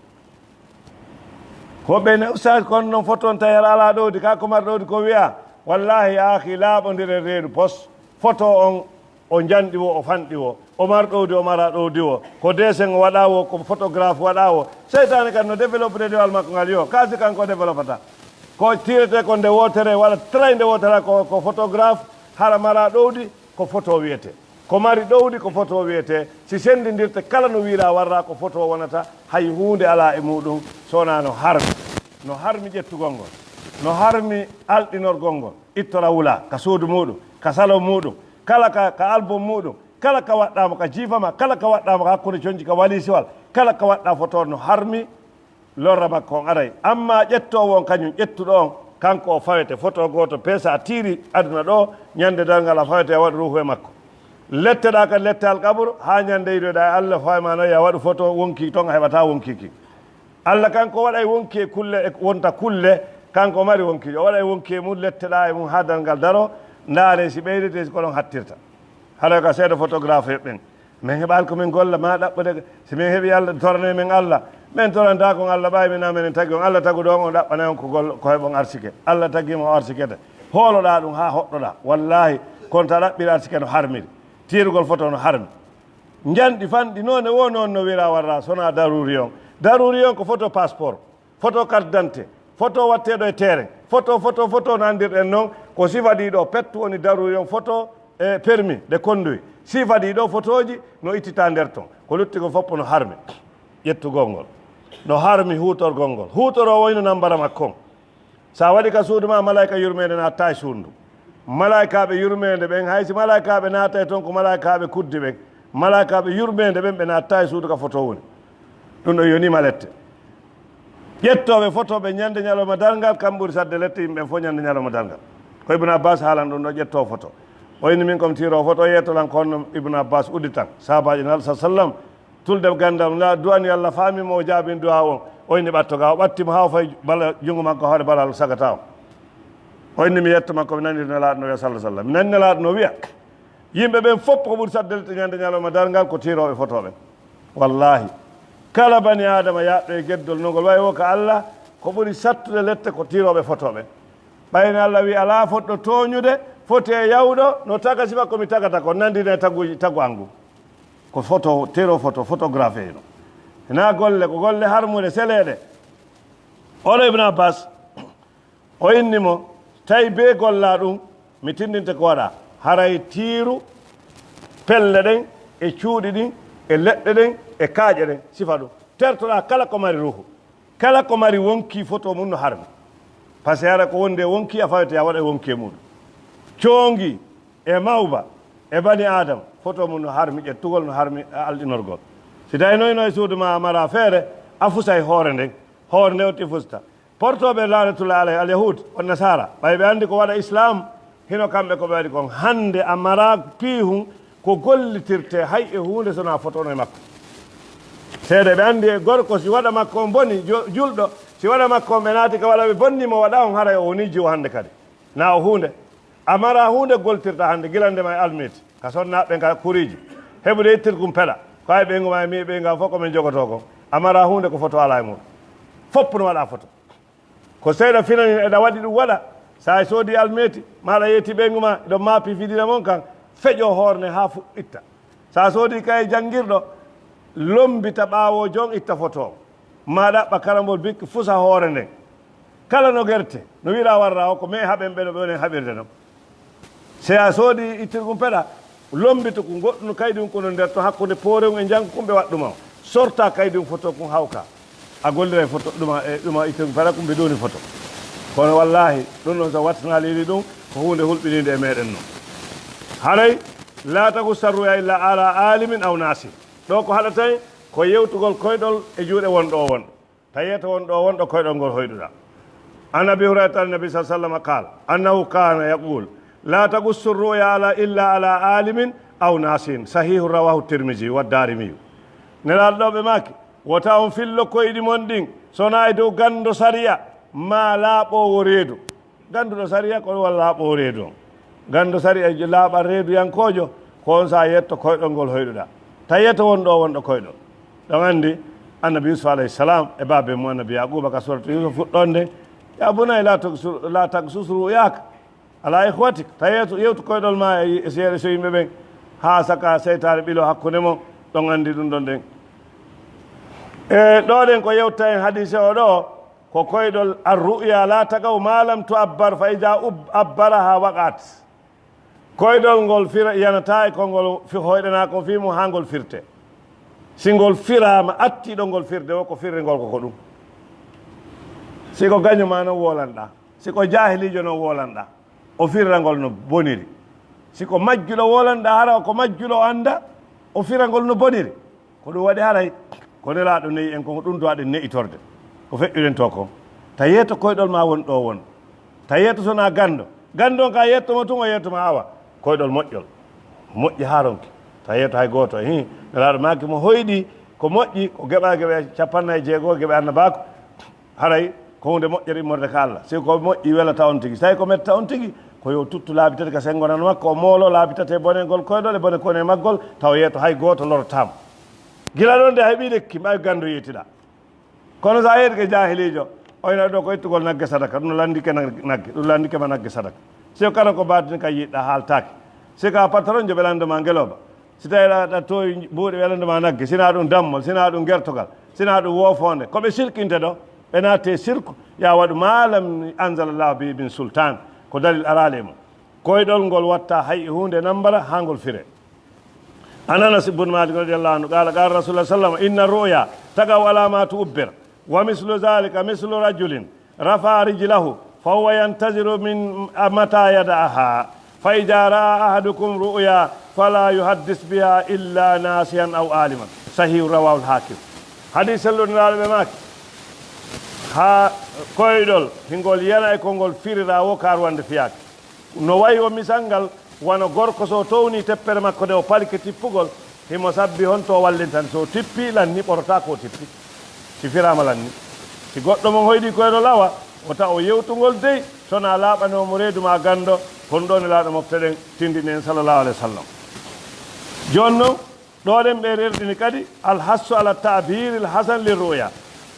Woɓɓe ne, "Ustaz, kono noon foto on tawi aɗa alaa ɗowdi, ka ko mar ɗowdi ko wiya?" Wallahi, akhi, laaɓondire reedu pos. Foto on, o janɗi wo, o fanɗi wo, o mar ɗowdi, o mara ɗowdi wo, ko desen o waɗa wo, ko photographe waɗa wo. Seytaane kadi no développé dewal makko ngal, yo, ka si kanko développata. Ko tiirete ko nde wootere, waɗa tray nde wootere, ko, ko photographe, hara mara ɗowdi, ko foto wiyete. Ko mari ɗowdi ko foto wiyete, si senndindirte kala no wiiraa warraa ko foto wonata, hay huunde alaa e muuɗum, so wonaa no harmi. No harmi ƴettugol ngol, no harmi alɗinorgol ngol, ittora wula ka suudu muuɗum, ka salon muuɗum, kala ka, ka album muuɗum, Kala ka waɗɗaama ka jiifa ma, kala ka waɗɗaama ka hakkunde conci ka waliisiwal, kala ka waɗɗaa foto on no harmi, lorra makko on aray. Amma ƴettoowo on kañum, ƴettuɗo on, kanko o fawete. Foto gooto peesa a tiiri aduna ɗo, ñande darngal a fawete a waɗu ruuhu e makko. Letteɗaa kadi lette alqaburu, haa ñande idoɗaa e Allah, faway ma noon yo a waɗu foto wonkii ton, a heɓataa wonkii kin. Allah kanko waɗay wonki e kulle, e wonta kulle, kanko mari wonkiijo. O waɗay wonki e mum, letteɗaa e mum haa darngal daro, ndaare si ɓeydete, si ko ɗon hattirta. Haray ka seeɗa photographe ɓen. Min heɓaali ko min golla, ma ɗaɓɓude, si min heɓi Allah, torane min Allah. Min torantaa kon Allah, ɓay min amenen tagi on. Allah taguɗo on, o ɗaɓɓanay on ko gol-, ko heɓon arsike. Allah tagi ma o arsikete. Hooloɗaa ɗum haa hoɗɗoɗaa. Wallaahi, kono ta ɗaɓɓiri arsike no harmiri. Tiirugol foto no harmi. Njanɗi fanɗi noone wo noon no wira warra, sona daruri on. Daruri on ko photo passeport, photo carte d'identité, photo watteeɗo e terrain, photo, photo, photo no anndirɗen noon. Ko sifa ɗiɗo pettu woni daruri on, photo e permis de conduire. Sifa ɗiɗo photoji no ittita nder ton. Ko lutti ko fof no harmi ƴettugol ngol. No harmi huutorgol ngol. Huutoro wayno nambara makko on. Sa waɗi ka suudu ma, malaika yurmeende naatta e suudu ndun. Malaikaaɓe yurmeende ɓen, hay si malaikaaɓe naatay ton, ko malaikaaɓe kuddi ɓen. Malaikaaɓe yurmeende ɓen, ɓe naatta e suudu ka foto woni. Ɗum ɗo yoni ma lette. Ƴettooɓe foto ɓe ñande ñalawma darngal, kam ɓuri sadde lette yimɓe ɓen fof ñande ñalawma darngal. Ko Ibn Abbas haalan ɗum ɗo, ƴettoo foto. O inni min komi tiiroo foto, o yeeto lan ko honno Ibn Abbas udditan. Sahabaajo Nelaaɗo sa sallam, tulde ganndal, na du'ani Allah, faami mo, o jaabini du'a on. O inni ɓatto ga, o ɓatti mo haa o fayi bala junngo makko hoore balal sagata o. O inni mi yetto makko, mi nani Nelaaɗo no wiya, sallallahu alaihi wasallam. Mi nani Nelaaɗo no wiya, yimɓe ɓen fof ko ɓuri sadde lette ñande ñalawma darngal ko tiirooɓe foto ɓen. Wallahi, kala bani Aadama yaaɗɗo e geddol no ngol wayi wo ka Allah, ko ɓuri sattude lette ko tiirooɓe foto ɓen. Ɓayno Allah wi, alaa fotɗo tooñude, foti e yawɗo, no taga sifa ko mi tagata ko, nandina e taguuji, tagu an ngun. Ko foto, tero foto, photographe eno. Hina golle, ko golle harmuɗe, seleeɗe. Oɗo Ibn Abbas, o inni mo, tawi bee gollaa ɗum, mi tindinte ko waɗaa. Haray tiiru pelle ɗen, e cuuɗi ɗin, e leɗɗe ɗen, e kaaƴe ɗen, sifa ɗum. Tertoɗaa kala ko mari ruuhu. Kala ko mari wonki, foto mum no harmi. Par ce que hara ko wonde e wonki, a fawete a waɗa e wonki e muɗum. Coongi e mawba e bani Aadama, foto mum no harmi, ƴettugol no harmi, e alɗinorgol. Si tawino e suudu ma, a mara feere, a fusay hoore nden. Hoore nden o ti fusta. Portooɓe laanatullahi alayhi, al yahud, on nasaara, ɓay ɓe anndi ko waɗa Islam, hino kamɓe ko ɓe waɗi kon. Hannde a mara piihun ko gollitirte hay e huunde so na fotono e makko. Seede ɓe anndi e gorko, si waɗa makko on boni, jo-, julɗo, si waɗa makko on ɓe naati ka waɗa ɓe bonni mo, waɗa on haray o woni jiwo hannde kadi. Na o huunde. A mara huunde goltirta hannde, gila ndema e almeti, ka sonnaaɓe ɓen, ka kuriiji. Heɓude ittirgum peɗa. Ko ay ɓeyngu ma e mi ɓeyngu am fof ko min jogotoo kon. A mara huunde ko foto alaa e muɗum. Fof no waɗa foto. Ko seeɗa finani eɗa waɗi ɗum waɗa. Sa a soodi almeti, ma aɗa yeeti ɓeyngu ma, ɗon maapi fidira mon kan, feƴo hoore nden haa fu-, itta. Sa a soodi kay janngirɗo, lombita ɓaawo jon itta foto on. Ma ɗaɓɓa karambol bikki fusa hoore nden. Kala no gerte, no wiɗa warra o, ko me haɓen ɓe no ɓe wonen haɓirde non. Si a soodi ittirgum peɗa, lombitu ko goɗɗum kaydi um kono nder to hakkunde poore um e njanngu kum ɓe waɗɗuma o. Sorta kaydi um foto kum hawka. A golliray foto ɗuma e ɗuma ittirgum peɗa kum ɓe doni foto. Kono wallahi, ɗum ɗon so wattinali ɗum, ko huunde hulɓininde e meɗen non. Haray, la tagu sarruya illa ala alimin aw nasi. Ɗo ko haɗata en, ko yewtugol koyɗol e juuɗe wonɗo o wonɗo. Tayeto won ɗo, won ɗo koyɗol ngol hoyɗuɗa. An Abi Hurayrata an Nabi sallallahu alaihi wasallam qala, annahu kana yaqul, la taqussu ru'ya ala, illa ala alimin aw nasin. Sahihu rawahu Tirmidhi wa Darimi. Nelaaɗo ɗo ɓe maaki, wota on fillo koyɗi mon ɗin, sona e dow ganndo sariya, ma laaɓoowo reedu. Gannduɗo sariya ko walla laaɓo reedu on. Ganndo sariya laaɓa reeduyankoojo, ko on sa yetto koyɗol ngol hoyɗuɗa. Ta yetto won ɗo, won ɗo koyɗol. Ɗon anndi Annabi Yusuf alayhi salam e baabe mum Annabi Yaquba ka suratu Yusuf fuɗɗonde, ya bunay la taqsu-, la taqsus ru'yaka ala ikhwatik. Ta yewtu, yewtu koyɗol ma e, e seeɗa so yimɓe ɓen, haa saka seytaane ɓilo hakkunde mo, ɗon anndi ɗum ɗon ɗen. E ɗo ɗen ko yewta en hadise o ɗo, ko koyɗol ar-ru'ya la taqaw ma lam tu'abbar fa iza ub-, abbaraha waqat. Koyɗol ngol fira, yanata e ko ngol fi-, hoyɗana ko fi mum haa ngol firte. Si ngol firaama, attiiɗo ngol firde o, ko firringol ko ko ɗum. Si ko gaño ma non wolanɗa, si ko jahiliijo non wolanɗa, o firra ngol no boniri. Si ko majjuɗo wolanɗa, hara ko majjuɗo o annda, o fira ngol no boniri. Ko ɗum waɗi haray ko Nelaaɗo ne'i en, ko ɗum duwaɗen ne'itorde. Ko feƴƴuɗen to kon. Ta yeeto koyɗol ma won ɗo won. Ta yeeto sona ganndo. Ganndo on ka yeetto mo tun, o yeetto ma awa. Koyɗol moƴƴol. Moƴƴi haa ronki. Ta yeeto hay gooto. Hii, Nelaaɗo maaki mo hoyɗi ko moƴƴi, ko geɓa geɓe cappannayi jeego, geɓe annabaaku. Haray ko huunde moƴƴere immorde ka Allah. Si ko moƴƴi welata on tigi. Si tawi ko mettata on tigi, ko yo tuttu laabi tati ka senngonano makko, o moolo laabi tati e bonegol koyɗol e bone kone maggol, taw yeeto hay gooto lorotaamo. Gila ɗon de hay ɓii lekki, mbaawi ganndo yeetiɗa. Kono so a yeeɗike jaahiliijo, o ina ɗo ko ittugol nagge sadaka, ɗum no lanndike nag-, nagge, ɗum lanndike ma nagge sadaka. Si ko kala ko baatini ka yiɗɗa haaltaake. Si ka patron jo ɓe lanndo ma ngelooba. Si tawi aɗa, aɗa toowi buuɗe ɓe lanndo ma nagge, sina ɗum dammol, sina ɗum gertogal, sina ɗum woofoonde. Ko ɓe sirkinte ɗo, ɓe naatte sirku, ya waɗu ma lam anzalallahu bihi min sultan, ko dalil araali e mum. Koyɗol ngol watta hay e huunde nambara haa ngol fire. An Anas ibn Malik radiyallahu anhu qala, qala Rasulullah sallallahu alaihi wasallam, inna ru'ya tagaw ala ma tu'bir, wa mislu zalika mislu rajulin rafa rijlahu fa huwa yantaziru min mata yada'aha, fa idha ra'a ahadukum ru'ya fala yuhaddis biha illa nasiyan aw aliman. Sahih, rawahu al-Hakim. Hadis selluɗo Nelaaɗo ɓe maaki, haa koyɗol hingol yana e ko ngol firira wo kaaruwande fiyaake. No wayi o misal ngal, wano gorko so towni teppere makko nde o palike tippugol, himo sabbi honto o wallintani. So tippi lanni, ɓorota ko o tippi. Si firaama lanni. Si goɗɗo mon hoyɗi koyɗol awa, wota o yewtungol dey, sona laaɓanoo mo reedu ma ganndo, kono ɗo Nelaaɗo mofteɗen tindini en sallallahu alaihi wasallam. Jooni non, ɗo ɗen ɓe rerɗini kadi alhassu ala ta'biril hasan li ru'ya.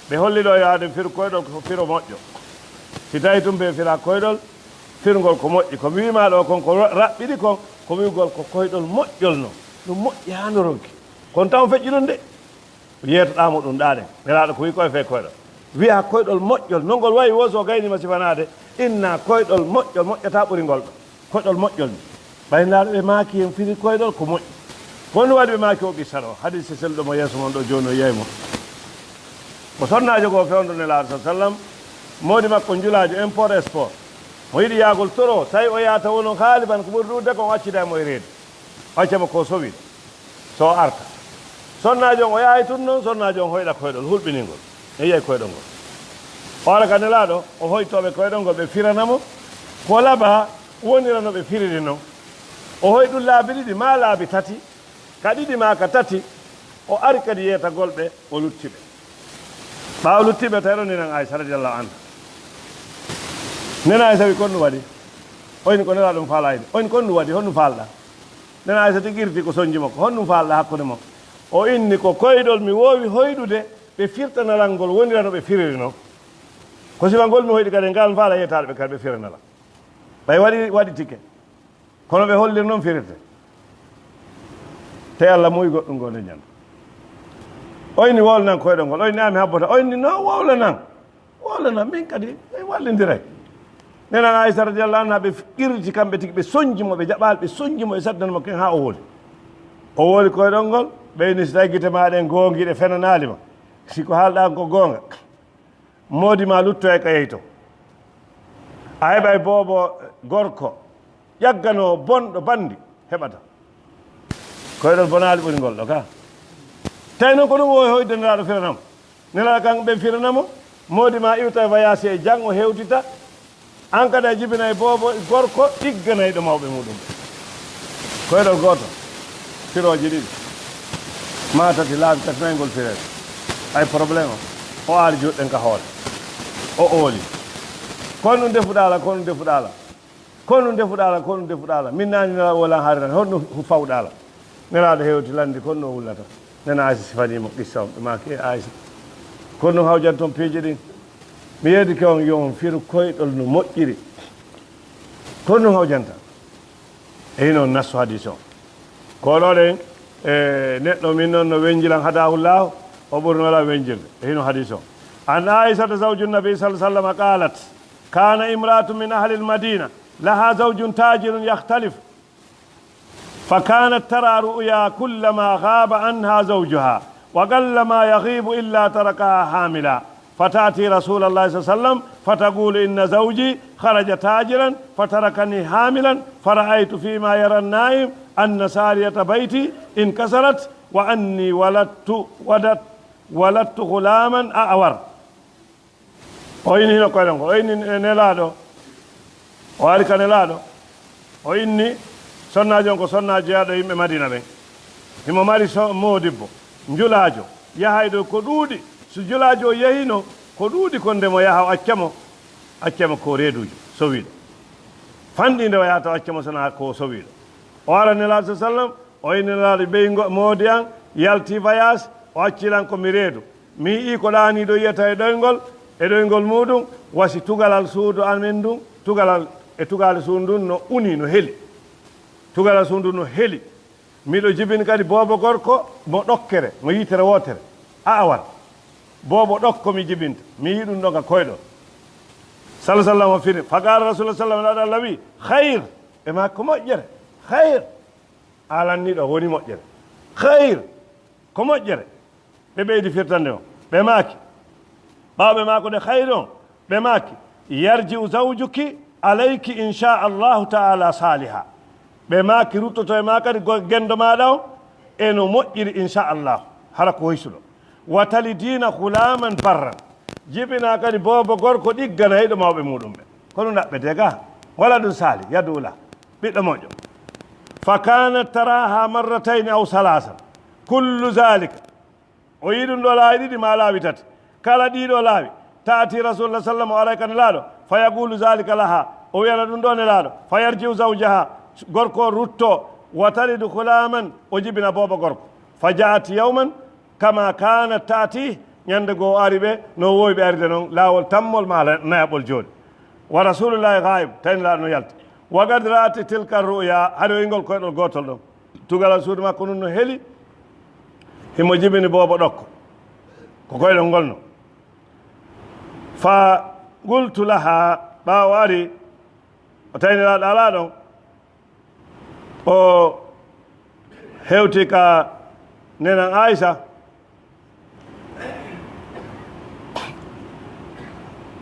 Ɓe holli ɗo yo aden firu koyɗol ko firo moƴƴo. Si tawi tun ɓe fira koyɗol, firgol ko moƴƴi. Ko mi wiima ɗo kon ko ra-, raɓɓiɗi kon, ko wi'ugol ko koyɗol moƴƴol non. Ɗum moƴƴi haa no ronki. Kono taw feƴƴi ɗum de. Yeetoɗaa mo ɗum ɗaa ɗen. Nelaaɗo ko wi'i koye fee koyɗol. Wi'a koyɗol moƴƴol. No ngol wayi wo so gayni ma sifanaade, inna koyɗol moƴƴol moƴƴata ɓuri ngol ɗo. Koyɗol moƴƴol ni. Ɓay Nelaaɗo ɓe maaki en firi koyɗol ko moƴƴi. Ko honɗum waɗi ɓe maaki o qissa ɗo? Hadisi selluɗo mo yeeso mon ɗo jooni o yiyay mo. Ko sonnaajo goo fewndo Nelaaɗo sa sallam, moodi makko njulaajo, import export. Mo yiɗi yaagol toro, tawi o yaata wono haaliban ko ɓuri ɗuuɗde kon o accida e mo e reedu. O acca mo ko sowi. So o arta. Sonnaajo on o yahay tun non, sonnaajo on hoyɗa koyɗol hulɓiningol. E yiyay koyɗol ngol. O ara ka Nelaaɗo, o hoytooɓe koyɗol ngol, ɓe firana mo. Ko laba wonira no ɓe firiri non. O hoy ɗum laabi ɗiɗi maa laabi tati. Ka ɗiɗi maa ka tati, o ari kadi yeetagol ɓe, o lutti ɓe. Ɓaawo lutti ɓe, tawi ɗon nenan Aysa radiyallahu anha. Nenan Aysa wi, "Ko honɗum waɗi?" O inni, "Ko Nelaaɗo on faalaa yiide." O inni, "Ko honɗum waɗi? Honɗum faalɗaa?" Nenan Aysa tigi irti ko sonji makko. "Honɗum faalɗaa hakkunde mon?" O inni, "Ko koyɗol mi woowi hoyɗude, ɓe firtana lan ngol wonira no ɓe firiri non. Ko sifa ngol mi hoyɗi kadi, ngal mi faalaa yeetaade ɓe kadi ɓe firana lan." Ɓay waɗi, waɗi tike. Kono ɓe hollir non firirte. Te Allah muuyi goɗɗum goo nde ñande. O inni, "Wowlanan koyɗol ngol." O inni, "An mi habbota." O inni, "No, wowlanan. Wowlanan, min kadi, en wallindiray." Nenan Aysa radiyallahu anha, ɓe irti kamɓe tigi, ɓe sonji mo, ɓe jaɓaali, ɓe sonji mo, ɓe saddani mo ken haa o wowli. O wowli koyɗol ngol, ɓe inni, "Si tawi gite maa ɗen goongiiɗe fenanaali ma, si ko haalɗaa ko goonga, moodi maa luttoyay ka yeyto. A heɓay boobo gorko, ƴagganoo bonɗo banndi, heɓata." Koyɗol bonaali ɓuri ngol ɗo ka. Tawi non ko ɗum o hoyde Nelaaɗo firana mo. Nelaaɗo kan ɓe firana mo, moodi maa iwta e vayaasi e jang o hewtita. An kadi a jibinay boobo gorko igganayɗo mawɓe muɗum. Koyɗol gooto, firooji ɗiɗi. Maa tati laabi tati nayi ngol fireede. Ay problème o. O aari juuɗe ɗen ka hoore. O ooli. "Ko honɗum defuɗaa lan, ko honɗum defuɗaa lan? Ko honɗum defuɗaa lan, ko honɗum defuɗaa lan? Min naani Nelaaɗo wowlan haare tan. Honɗum hu-, fawɗaa lan?" Nelaaɗo hewti lanndi ko honno o wullata. Nenan Aysa sifanii mo qissa on. Ɓe maaki, "E Aysa, ko honɗum hawjanton piiji ɗin? Mi yeddike on yo on firu koyɗol no moƴƴiri. Ko honɗum hawjanton?" E hino nassu hadis on. Ko ɗo ɗen, e, neɗɗo min non no wenjilan hadahullahu, o ɓurno lan wenjirde. E hino hadis on. An Aisata zawju nabi sallallahu alaihi wasallam qalat, kana imra'atun min ahli al-Madina, laha zawjun tajirun yakhtalif. فكانت ترى رؤيا كلما غاب عنها زوجها، وقلما يغيب إلا تركها حاملا. فتأتي رسول الله صلى الله عليه وسلم فتقول: إن زوجي خرج تاجرا فتركني حاملا، فرأيت فيما يرى النائم أن سارية بيتي انكسرت وأني ولدت، ولدت، ولدت غلاما أعور. O inni hino koyɗen ko, o inni Nelaaɗo, o ari ka Nelaaɗo, o inni sonnaajo on ko sonnaajo yahɗo yimɓe Madina ɓen. Himo mari so-, moodibbo, njulaajo, yahayɗo ko ɗuuɗi. So njulaajo o yahino, ko ɗuuɗi kon nde mo yaha o acca mo, acca mo ko reeduujo, sowiiɗo. Fanɗi nde o yahata o acca mo sona ko sowiiɗo. O ara Nelaaɗo sa sallam, o inni Nelaaɗo ɓeyngo moodi an, yalti voyage, o acci lan ko mi reedu. Mi yi'ii ko ɗaaniiɗo yi'ata e ɗoyngol, e ɗoyngol muuɗum, wasi tugalal suudu amen ndun, tugalal e tugaale suudu ndun no uni, no heli. Tugalal suudu ndun no heli. Miɗo jibini kadi boobo gorko mo ɗokkere, mo yitere wootere. A awal. Boobo ɗokko mi jibinta. Mi yi'i ɗum ɗon ka koyɗol. Sala sallam o firi. Faqala Rasulullah sallam, Nelaaɗo Allah wi, "Khayr." Ɓe maa ko moƴƴere. Khayr. Alanni ɗo woni moƴƴere. Khayr. Ko moƴƴere. Ɓe ɓeydi firtande o. Ɓe maaki. Ɓaawo ɓe maakude khayr on, ɓe maaki, "Yarji'u zawjuki alayki insha Allahu ta'ala saliha." Ɓe maaki ruttoto e maa kadi go-, gendo maaɗa on, e no moƴƴiri insha Allah. Hara ko hoysuɗo. "Wa talidina ghulaman barran." Jibina kadi boobo gorko ɗigganayɗo mawɓe muɗum ɓe. Ko ɗum ɗaɓɓete ga. Wala ɗum sali, yadu ula. Ɓiɗɗo moƴƴo. "Fa kanat taraha marratayni aw salasan. Kullu zalika." O yii ɗum ɗo laawi ɗiɗi maa laawi tati. Kala ɗii ɗo laawi, ta'ati Rasulullah sallam, o aray ka Nelaaɗo, fa yaqulu zalika laha, o wiyana ɗum ɗo Nelaaɗo, fa yarji'u zawjaha, gorko o rutto, wa talidu ghulaman, o jibina boobo gorko. Fa ja'at yawman kama kanat ta'ati, ñande goo o ari ɓe, no woowi ɓe arde non, laawol tammol maa la-, nayaɓol jooni. Wa Rasulullahi ghaib, tawi Nelaaɗo no yalti. Wa qad ra'at tilka ru'ya, hari o ingol koyɗol gootol ɗon. Tugalal suudu makko nun no heli, himo jibini boobo ɗokko. Ko koyɗol ngol no. Fa qultu laha, ɓaawo ari, o tawi Nelaaɗo alaa ɗon, o hewti ka nenan Aisha,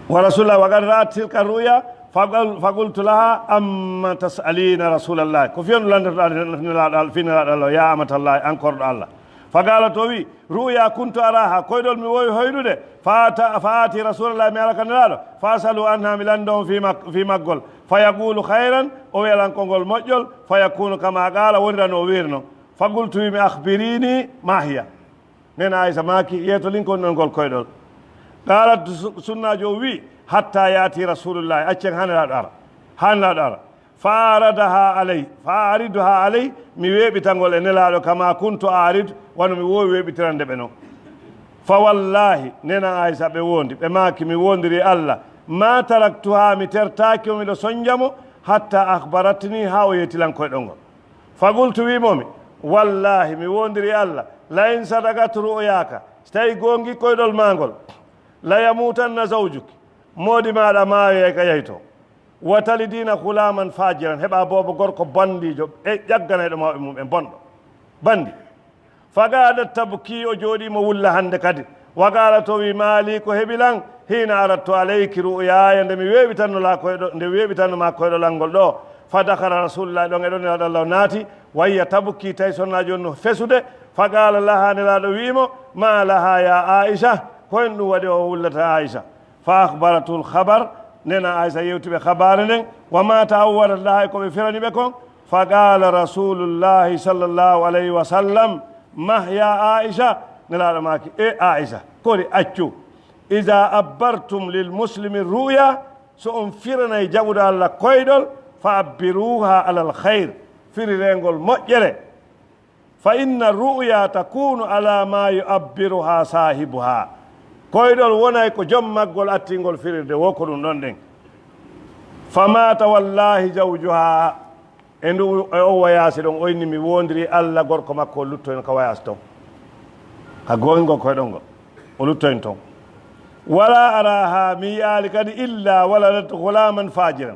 wa Rasulullah, wa qad ra'at tilka ru'ya, fa qal-, fa qultu laha, "Amma tas'alina Rasulullah?" Ko fii on lanndorɗaa Nelaaɗo Al-, fii Nelaaɗo Allah, ya amatallahi, an korɗo Allah. Fa qalat, o wi, "Ru'ya kuntu araha, koyɗol mi woowi hoyɗude, fa ata-, fa aati Rasulullah, mi ara ka Nelaaɗo, fa as'alu anha, mi lanndo on fii mak-, fii maggol, fa yaqulu khayran, o wi'a lan ko ngol moƴƴol, fa yakunu kama qala, wonira no o wiiri non." Fa qultu, wi mi, "Akhbirini ma hiya." Nena Aisha maaki, "Yeetolin ko woni ɗon ngol koyɗol." Qalat, su-, sunnaajo o wi, "Hatta yaati Rasulullah, accen haa Nelaaɗo ara, haa Nelaaɗo ara." Fa aradaha alay, fa ariduha alay, mi weeɓita ngol e Nelaaɗo, kama kuntu arid, wano mi woowi weeɓitirande ɓe non. Fa wallahi, nena Aisha ɓe wondi, ɓe maaki, mi wondiri Allah, ma taraktuha, mi tertaaki mo, miɗo sonja mo, hatta akhbaratni, haa o yeeti lan koyɗol ngol. Fa qultu, wi mo mi, wallahi, mi wondiri Allah, la in sadaqat ru'yaka, si tawi goongi koyɗol maa ngol, la yamutanna zawjuki, moodi maaɗa maayoyay ka yahi to. Wa talidina ghulaman fajiran, heɓa boobo gorko bandiijo, e ƴagganayɗo mawɓe mum en bonɗo. Bandi. Fa qadat tabki, o jooɗii mo wulla hande kadi. Wa qalat, o wi, "Mali, ko heɓi lan? Hina aradtu alayki ru'yaya, nde mi weeɓitanno la koyɗo, nde weeɓitanno ma koyɗol an ngol ɗo." Fa dakhala Rasulullah, ɗon e ɗon Nelaaɗo Allah o naati. Wa hiya tabki, tawi sonnaajo on no fesude. Fa qala laha, Nelaaɗo wi mo, "Ma laha ya Aisha?" Ko en ɗum waɗi o wullata Aisha? Fa akhbaratul khabar, nena Aisha yewti ɓe khabaare nden, wa ma ta'awwarat laha, e ko ɓe firani ɓe kon. Fa qala Rasulullahi sallallahu alayhi wa sallam, "Mah ya Aisha?" Nelaaɗo maaki, "E Aisha, kori accu. Iza abbartum lil muslimi ru'ya, so on firanay jaɓuɗo Allah koyɗol, fa abbiruha alal khayr, firirengol moƴƴere." Fa inna ru'ya takunu ala ma yu'abbiruha sahibuha. Koyɗol wonay ko jom maggol attingol firirde, wo ko ɗum ɗon ɗen. Fa mata wallahi zawjuha. E ndu, e o wayaasi ɗon, o inni, mi woondiri Allah, gorko makko o luttoyno ka wayaasi ton. Ka goongol koyɗol ngol, o luttoyno ton. Wala araha, mi yi'aali kadi illa waladat ghulaman fajiran.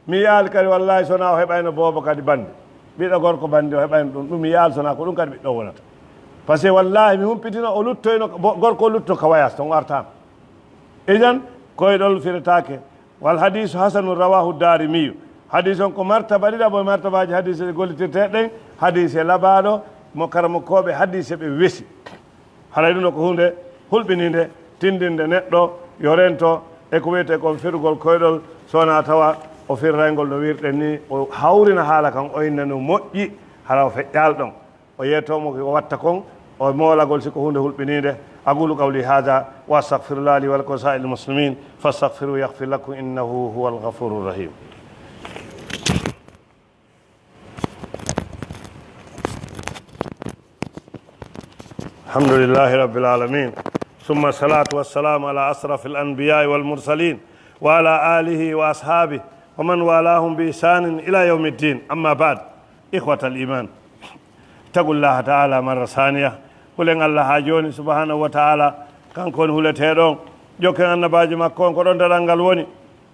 Mi yi'aali kadi, wallahi, so wonaa o heɓayno boobo kadi bandi. Ɓiɗɗo gorko bandi o heɓayno ɗum, ɗum mi yi'aali, so wonaa ko ɗum kadi ɓiɗɗo o wonata. Parce que wallahi, mi humpitino, o luttoyno, bo-, gorko o lutto ka wayaasi ton, o artaama. Idan, koyɗol firetaake. Wal hadiisu hasanun rawaahu Daarimiyu. Hadiis on ko martaba ɗiɗaɓo e martabaaji hadiise ɗe gollitirtee ɗen. Hadiise labaaɗo mo karamokooɓe hadiise ɓe wesi. Haray ɗum ɗo ko huunde hulɓiniinde, tindinde neɗɗo yo rento e ko wiyetee kon firugol koyɗol, so wonaa tawa o firray ngol no wiirɗen ni, o hawrina haala kan, o inna no moƴƴi, hara o feƴƴaali ɗon. O yeetoo mo ko watta kon, o moolagol si ko huunde hulɓiniinde. أقول قولي هذا وأستغفر الله لي ولكم ولسائر المسلمين فاستغفروه يغفر لكم إنه هو الغفور الرحيم. الحمد لله رب العالمين، ثم الصلاة والسلام على أشرف الأنبياء والمرسلين وعلى آله وأصحابه ومن والاهم بإحسان إلى يوم الدين. أما بعد، إخوة الإيمان، اتقوا الله تعالى مرة ثانية. Hulen Allah haa jooni, subhanahu wa ta'ala, kanko woni huleteeɗo on. Jokken annabaajo makko on, ko ɗon daɗal ngal woni.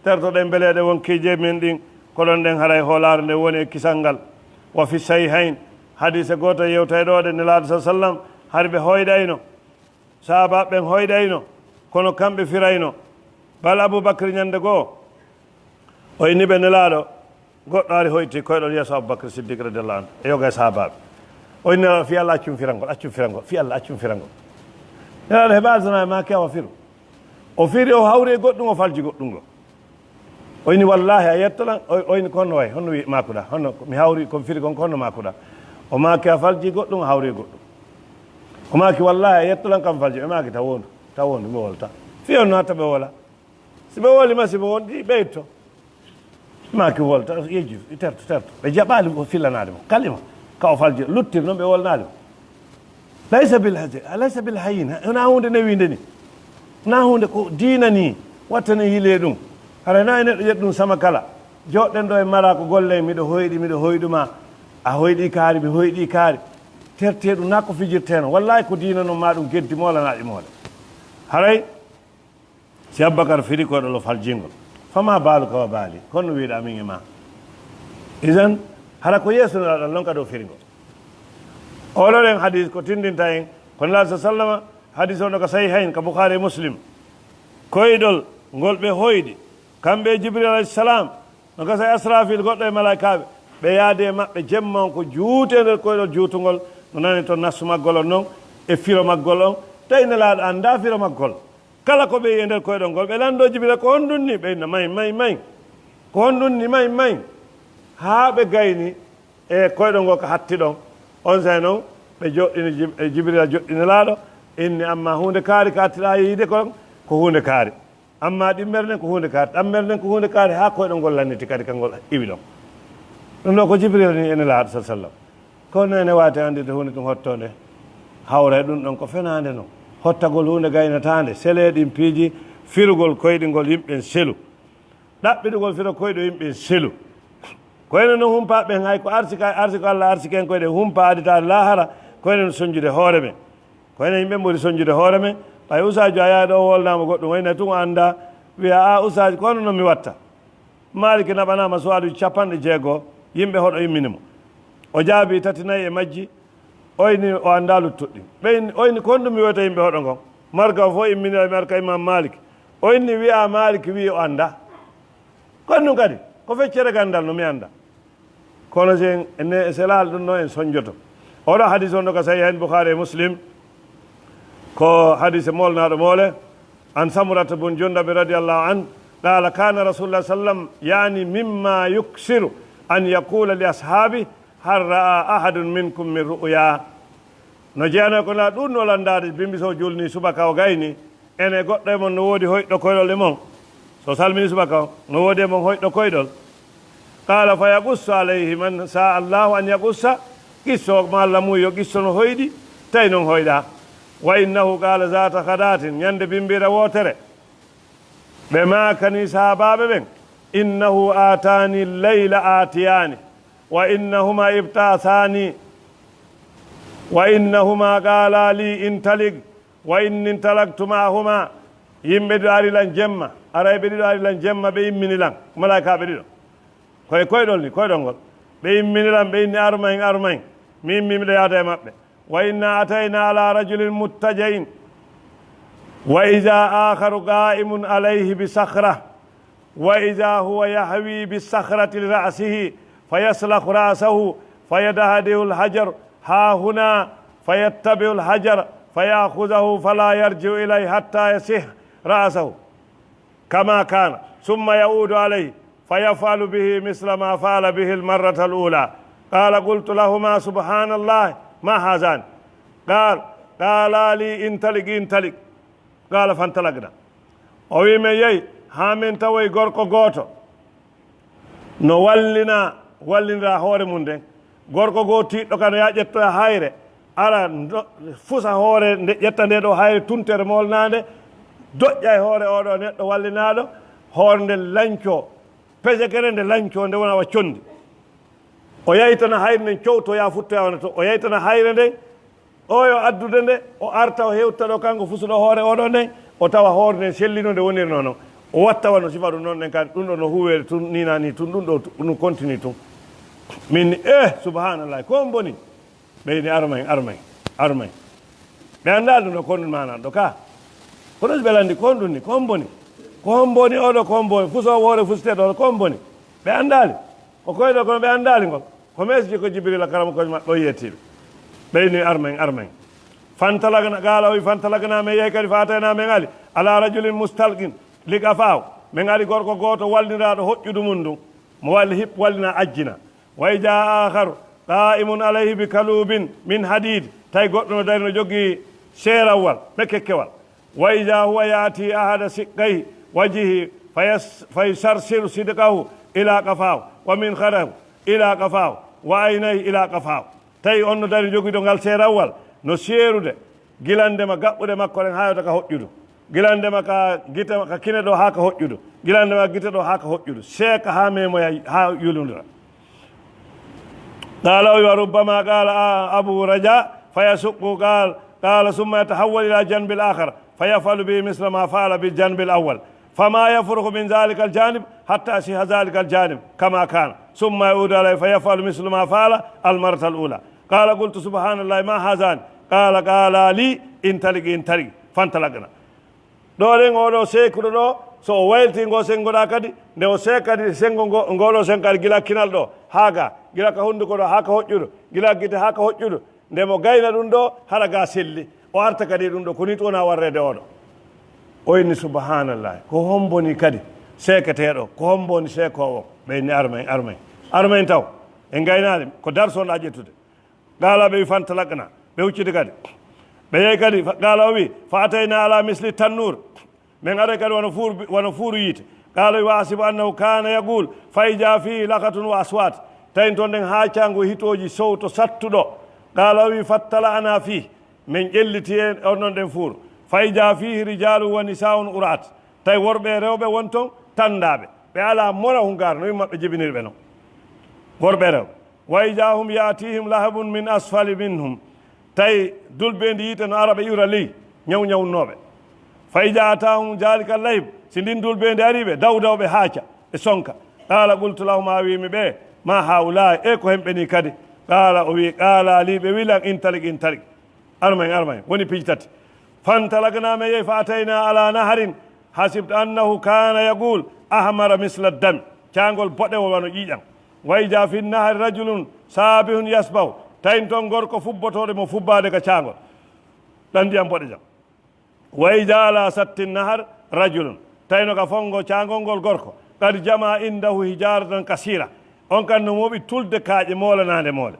Tertoɗen beleeɗe wonkiije men ɗin, ko ɗon ɗen haray hoolaare nden woni e kisal ngal. وفي الصحيحين، hadiise gooto e yewtayɗo ɗen, Nelaaɗo sa sallam, hari ɓe hoyɗayno. Sahaabaaɓe ɓen hoyɗayno, kono kamɓe firayno. Bal Abuu Bakr ñande goo, o inni ɓe Nelaaɗo, goɗɗo ari hoyti koyɗol yeeso Abuu Bakr Siddiq radiyallahu anhu, e yoga e sahaabaaɓe. O inni Nelaaɗo, fii Allah, accum firangol, accum firangol, fii Allah, accum firangol. Nelaaɗo heɓaali tan, maaki awa firu. O firi, o hawri e goɗɗum, o falji goɗɗum goo. O inni, wallaahi, a yetto lan. O, o inni, ko honno wayi? Honno wi-, maakuɗaa? Honno ko mi hawri, ko mi firi kon, ko honno maakuɗaa? O maaki, a falji goɗɗum, a hawri e goɗɗum. O maaki, wallaahi, a yetto lan, kam falji. Ɓe maaki, taw wondu, taw wondu, mi wolta. Fii on no hatta ɓe wola. Si ɓe woli ma, si ɓe wondi, ɓe itto. Ɓe maaki, wolta, yejju, terto, terto. Ɓe jaɓaali o fillanaade mo kalima. Ka o falji, luttir non ɓe wolnaade mo. Laysa bil haji-, laysa bil hayyin. Wonaa huunde newiinde ni. Wonaa huunde, ko diina ni. Watta ne yiilee ɗum. Hara na e neɗɗo ƴetta ɗum sama kala. Jooɗɗen ɗo e mara ko golle, miɗo hoyɗi, miɗo hoyɗu ma. A hoyɗi kaari, mi hoyɗi kaari. Tertee ɗum, na ko fijirtee no. Wallaahi ko diina non, ma ɗum geddi moola na ɗi moola. Haray, si Abubakar firi koyɗol o faljingol. Fama baaluka wa baali. Kono wiiɗa min e ma. Idan, hara ko yeeso no ɗaɗal non kadi o firi ngol. Oɗo ɗen hadis ko tindinta en, ko Nelaaɗo sa sallama, hadis on ɗo ka Sahihayn, ka Bukhari e Muslim. Koyɗol ngol ɓe hoyɗi, kamɓe e Jibril alayhi salam, no gasa e Asrafil, goɗɗo e malaykaaɓe, ɓe yaade e maɓɓe jemma on ko juuti e nder koyɗol juutungol, no nani toon nassu maggol on non, e firo maggol on, tawi Nelaaɗo anndaa firo maggol. Kala ko ɓe yi'i e nder koyɗol ngol, ɓe lanndoo Jibril, ko honɗun ni? Ɓe inna, may, may, may. Ko honɗun ni? May, may. Haa ɓe gayni e koyɗol ngol ka hatti ɗon. Onsay non, ɓe joɗɗini Jib-, e Jibrila joɗɗini Nelaaɗo, inni, amma huunde kaari ka attiɗaa yiide kon, ko huunde kaari. Amma ɗimmere nden ko huunde kaari, ɗammere nden ko huunde kaari, haa koyɗol ngol lanniti kadi ka ngol iwi ɗon. Ɗum ɗo ko Jibril ni e Nelaaɗo sa sallam. Kono ene waati anndirde huunde ɗum hottoonde. Hawra e ɗum ɗon ko fenaande non. Hottagol huunde gaynataande, selee ɗin piiji, firugol koyɗi ngol yimɓe selu. Ɗaɓɓitugol firo koyɗo yimɓe selu. Ko enen no humpa ɓen, hay ko arsika, arsiko Allah arsiki en ko eɗen humpa aditaade laahara, ko enen no sonjude hoore men. Ko enen yimɓe ɓuri sonjude hoore men. Ɓay usaajo a yaha ɗo wolnaama goɗɗum, o ina tun o anndaa, wiya, "A usaajo, ko hono non mi watta?" Maaliki naɓanaama suwaaluuji capanɗe jeego, yimɓe hoɗo immini mo. O jaabii tati nayi e majji, o inni o anndaa luttuɗi. Ɓe inni, o inni, "Ko honɗum mi wi'ata yimɓe hoɗo ngon?" Marga o fof immini e marka Imam Malik. O inni wi'a Malik wi'i o anndaa. Ko ɗum kadi, ko feccere ganndal no mi annda. Kono si en, en, en selaali ɗum ɗo, en sonjoto. Oɗo hadis on ɗo ka Sahih en Bukhari e Muslim, ko hadis molnaaɗo moole, an Samurata bun Jundab radiyallahu anhu, qala, kana Rasulullah sallam, yani, mimma yuksiru an yaqula li ashabi, hal ra'a ahadun minkum min ru'ya. No jeyanoo ko na ɗum no lanndaade bimbi so o julni subaka o gayni, ene goɗɗo e mon no woodi hoyɗo koyɗol e mon? So salmini subaka o, no woodi e mon hoyɗo koyɗol? Qala, fa yaqussu alayhi man sa Allahu an yaqussa, qisso malla mum yo qissono hoyɗi, tawi noon hoyɗa. Wa innahu qala zata ghadatin, ñande bimbira wootere, ɓe maakani sahaabaaɓe ɓen, innahu aatani leyla aatiyani, wa innahuma ibtaasani, wa innahuma qala li intalik, wa inni intalaktu maahuma. Yimɓe ɗiɗo ari lan jemma, arayɓe ɗiɗo ari lan jemma, ɓe immini lan, malaykaaɓe ɗiɗo. Koye koyɗol ni, koyɗol ngol. Ɓe immini lan, ɓe inni, "Aru mahin, aru mahin." Mi immi, miɗo yaada e maɓɓe. Wa inna atayna ala rajulin muttaja'in. وإذا آخر قائم عليه بصخرة، وإذا هو يهوي بالصخرة لرأسه، فيسلخ رأسه، فيدهده الحجر ها هنا، فيتبع الحجر، فيأخذه، فلا يرجع إليه حتى يصح رأسه كما كان، ثم يعود عليه، فيفعل به مثل ما فعل به المرة الأولى. قال: قلت لهما: سبحان الله، ما هذان؟ قال، قالا لي: انطلق، انطلق. Qaala fantalaqnaa. O wi'i, men yahi haa men tawoyi gorko gooto no wallina, wallinira hoore mum nden. Gorko goo tiiɗɗo kano, yaa ƴettoya hayre, ara ndo-, fusa hoore nde, ƴetta nde ɗoo hayre tuntere moolanaande, doƴƴa e hoore oo ɗoo neɗɗo wallinaaɗo, hoore nden lancoo, pejekere nde lancoo, nde wona wa conndi. O yahitana hayre nden, cowtoya, futtoya wona to. O yahitana hayre nden, o yo addude nde, o arta, o hewta ɗo, kanko fusuɗo hoore oɗo nden, o tawa hoore nden sellino nde wonirno non. O watta wano sifa ɗum non ɗen kan, ɗum ɗo no huwere tun, ni na ni tun, ɗum ɗo tu-, ɗum continue tun. Min ni, eh, subhanallah, ko on boni? Ɓe ni armay, armay, armay. Ɓe anndaa ɗum ɗo, ko ɗum maana ɗo ka. Kono si ɓe lanndi, ko on ɗum ni, ko on boni? Ko on boni oɗo, ko on boni? Fusoowo hoore fusiteɗo oɗo, ko on boni? Ɓe anndaali. O koyɗo kono ɓe anndaali ngol. Ko meesji ko Jibrila karamokoojo maɓɓe o yettiiɓe. Ɓe inni armay, armay. Fantalaqnaa, qaala o wi, fantalaqnaa, men yahi kadi, fa ataynaa, men ali, ala rajulin mustalqin li qafaahu. Men ari gorko gooto walliniraaɗo hoƴƴudu mum ndun. Mo walli hip-, wallina ajjina. Wa idaa aakharu qaa'imun alayhi bi kaluubin min hadiid. Tawi goɗɗo no dari no jogii seerawwal, mekkekkewal. Wa idaa huwa ya'tii ahada shiqqayhi wajhihi fayas-, fayusarsiru sidqahu ilaa qafaahu wa minkharahu ilaa qafaahu wa aynayhi ilaa qafaahu. Tawi on no dari jogiiɗo ngal seerawwal, no seerude gilande ma gaɓɓuɗe makko ɗen haa yota ka hoƴƴudu. Gilande ma ka gite, ka kine ɗo haa ka hoƴƴudu. Gilande ma gite ɗo haa ka hoƴƴudu. Seeka haa memoya haa yulundira. Qaala o wi, wa rubbama qaala a-, Abu Raja, fa yasuqqu qaal, qaala, summa yatahawwal ila janbil akhar, fa yaf'alu bihi misla ma fa'ala bil janbil awwal. Fama yafruhu min dhalika al janib hatta yasiha dhalika al janib kama kana. Summa ya'udu alayhi fa yaf'alu misla ma fa'ala al marrata al ula. Qaala, qultu, subhanallahi, ma hadhani? Qaala, qaala li, intaliq, intaliq. Fantalaqna. Ɗo ɗen, oɗo seekuɗo ɗo, so o wayltii ngo senngoɗaa kadi, nde o seeka kadi senngo ngo, ngoɗo senngo kadi gila kinal ɗo haa ga, gila ka hunnduko ɗo haa ka hoƴƴudu, gila gite haa ka hoƴƴudu, nde mo gayna ɗum ɗo, hara ga selli, o arta kadi ɗum ɗo, ko nii ɗum wona warreede oɗo. O inni, subhanallah, ko homboni kadi seeketeeɗo, ko homboni seekoowo? Ɓe inni, armay, armay, armay taw, en gaynaali, ko darso ɗa ƴettude. Qaala, ɓe wi, fantalaqna, ɓe hucciti kadi. Ɓe yehi kadi, fa-, qaala, o wi, fa atayna ala misli tannuur. Min ari kadi wano fuuru, wano fuuru yiite. Qaala, o wi, wa ahsibu annahu kana yaqul, fa ija fihi laqatun wa aswat. Tawi toon ɗen haa caango hitooji sowto sattuɗo. Qaala, o wi, fattala'na fihi. Min ƴelliti e on ɗon ɗen fuuru. Fa ija fihi rijalun wa nisaun urat. Tawi worɓe e rewɓe won toon tanndaaɓe. Ɓe alaa mora hungaar no yumma ɓe jibinirɓe non. Worɓe e rewɓe. Wa ija hum ya'tihim lahabun min asfali minhum. Tawi dulbeendi yiite no ara ɓe iwra ley, ñaw ñawunnooɓe. Fa ija atahum zalika lahib, si ndin dulbeendi ari ɓe, daw daw ɓe haaca, ɓe sonka. Qaala qultu lahum, a wiimi ɓe, ma haulaa, e ko hemɓe ni kadi? Qaala, o wi, qaala li, ɓe wi lan, intalik, intalik. Armay, armay, woni piiji tati. Fantalakna, men yehi, fa atayna ala naharin, hasibtu annahu kana yaqul, ahmara misla dam. Caangol boɗewol wano ƴiiƴam. Wa ija fi nahari rajulun sabihun yasbahu. Tawi toon gorko fubbotooɗo mo fubbaade ka caangol. Ɗan ndiyam boɗejam. Wa ija ala satti nahar rajulun. Tawi no ka fongo caangol ngol gorko. Qad jama indahu hijaratan kasira. On kan no mooɓi tulde kaaƴe moolanaande moole.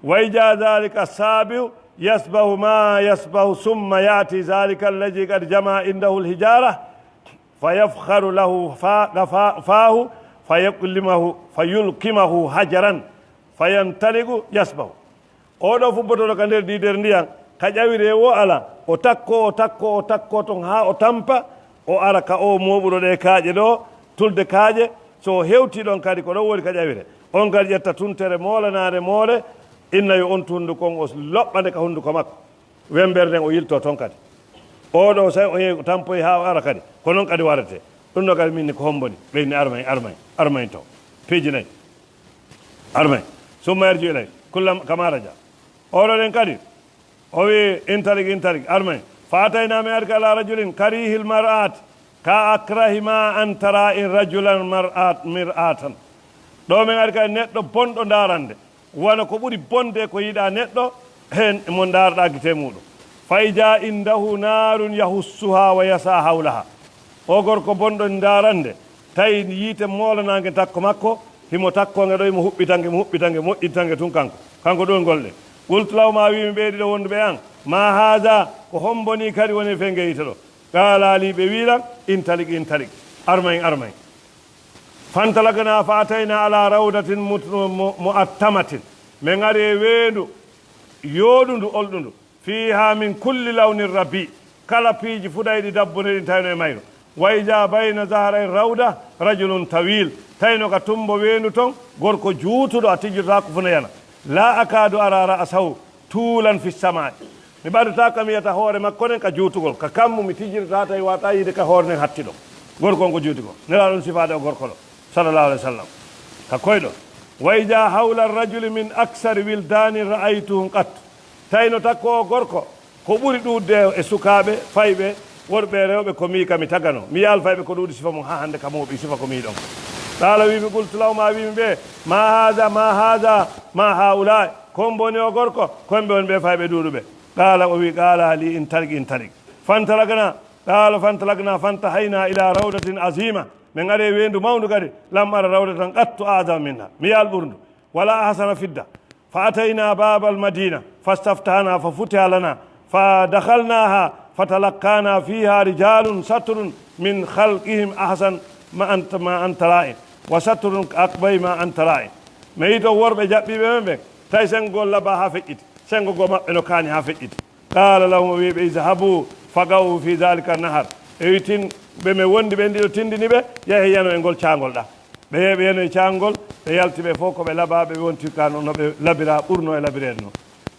Wa ija zalika sabihu yasbahu ma yasbahu summa yati zalika allazi qad jama indahu alhijara. Fa yafkharu lahu fa-, fa-, fahu, fa yulkimahu, fa yulkimahu hajaran, fa yantaliqu yasbahu. Oɗo fubbotooɗo ka nder diidere ndiyan, ka ƴawire wo ala, o takko, o takko, o takko ton haa o tampa, o ara ka o mooɓuɗo ɗe kaaƴe ɗo, tulde kaaƴe, so o hewti ɗon kadi ko ɗon woni ka ƴawire. On kadi ƴetta tuntere moolanaare moole, inna yo on hunduko on o loɓɓa nde ka hunduko makko. Wembere nden o yilto ton kadi. Oɗo say o yehi o tampoyi haa o ara kadi. Ko non kadi warete. Ɗum ɗo kadi min ni ko homboni? Ɓe inni armay, armay, armay to. Piiji nayi. Armay. Summa yarji ilay. Kullam kama raja. Oɗo ɗen kadi. O wi intalik, intalik. Armay. Fa atayna, min arki ala rajulin karihil mar'at, ka akrahi ma an tara in rajulan mar'at, mir'atan. Ɗo min arki neɗɗo bonɗo ndarande, wano ko ɓuri bonde ko yiɗa neɗɗo, heen mo ndaarɗa gite muɗum. Fa ija indahu narun yahussuha wa yasa hawlaha. O gorko bonɗo ndarande, tawi yiite moolanaange takko makko, himo takkonge ɗo, himo huɓɓitange, mo huɓɓitange, moƴƴitange tun kanko. Kanko ɗon golle. Qultu lahuma, wiimi ɓe ɗiɗo wonduɓe e an, ma haza, ko hombo ni kadi woni e fenge yiite ɗo? Qala li, ɓe wiilan, intalik, intalik. Armayin, armayin. Fantalakna fa atayna ala rawdatin mut-, mu-, mu'attamatin. Min ari e weendu yooɗundu, olɗundu. Fiha min kulli lawnin rabi. Kala piiji fudayɗi dabbunde ɗin tawno e mayru. Wa ija bayna zahray rawda rajulun tawil. Tawno ka tumbo weendu ton, gorko juutuɗo a tijjirtaako fu no yana. La akadu ara ra'sahu tulan fi samai. Mi ɓadata kam yiyata hoore makko nen ka juutugol. Ka kammu mi tijjirta tawi wata yiide ka hoore nen hatti ɗo. Gorko on ko juuti ko. Nela ɗon sifaade o gorko ɗo. Sallallahu alaihi wasallam. Ka koyɗo. Wa ija hawla rajuli min aksari wildani ra'aytuhum qat. Tawi no takko o gorko, ko ɓuri ɗuuɗde e sukaaɓe, fayɓe, worɓe e rewɓe ko mi ka mi tagano. Mi yaal fayɓe ko ɗuuɗi sifa mum haa hannde ka mooɓi sifa ko mi ɗon. Qala wiimi, qultu lahuma, wiimi ɓe, ma haza, ma haza, ma haula. Ko hombo woni o gorko? Ko homɓe woni ɓe fayɓe ɗuuɗuɓe? Qala, o wi, qala li, intalik, intalik. Fantalakna, qala fantalakna, fantahayna ila rawdatin azima. Min ari e weendu mawndu kadi, lam ara rawdatan qattu a'zama minha. Mi yaal ɓurndu. Wala ahsana fidda. Fa atayna babal madina, fastaftahna, fa futiha lana, fa dakhalnaha, fa talaqqana fiha rijalun satrun min khalqihim ahsan ma anta, ma anta ra'in, wa satrun aqbay ma anta ra'in. Mi yii to worɓe jaɓɓiiɓe men ɓen, tawi sengo gol laba haa feƴƴiti, sengo goo maɓɓe no kaani haa feƴƴiti. Qala lahum, o wi ɓe, idhabu faqa'u fi dhalika nahar. E wi tin, ɓe men wondi ɓen ɗiɗo tindini ɓe, yahe yano e ngol caangol ɗa. Ɓe yehi ɓe yano e caangol, ɓe yalti ɓe fof ko ɓe labaaɓe, ɓe wonti ka no, no ɓe labira ɓurno e labireede no.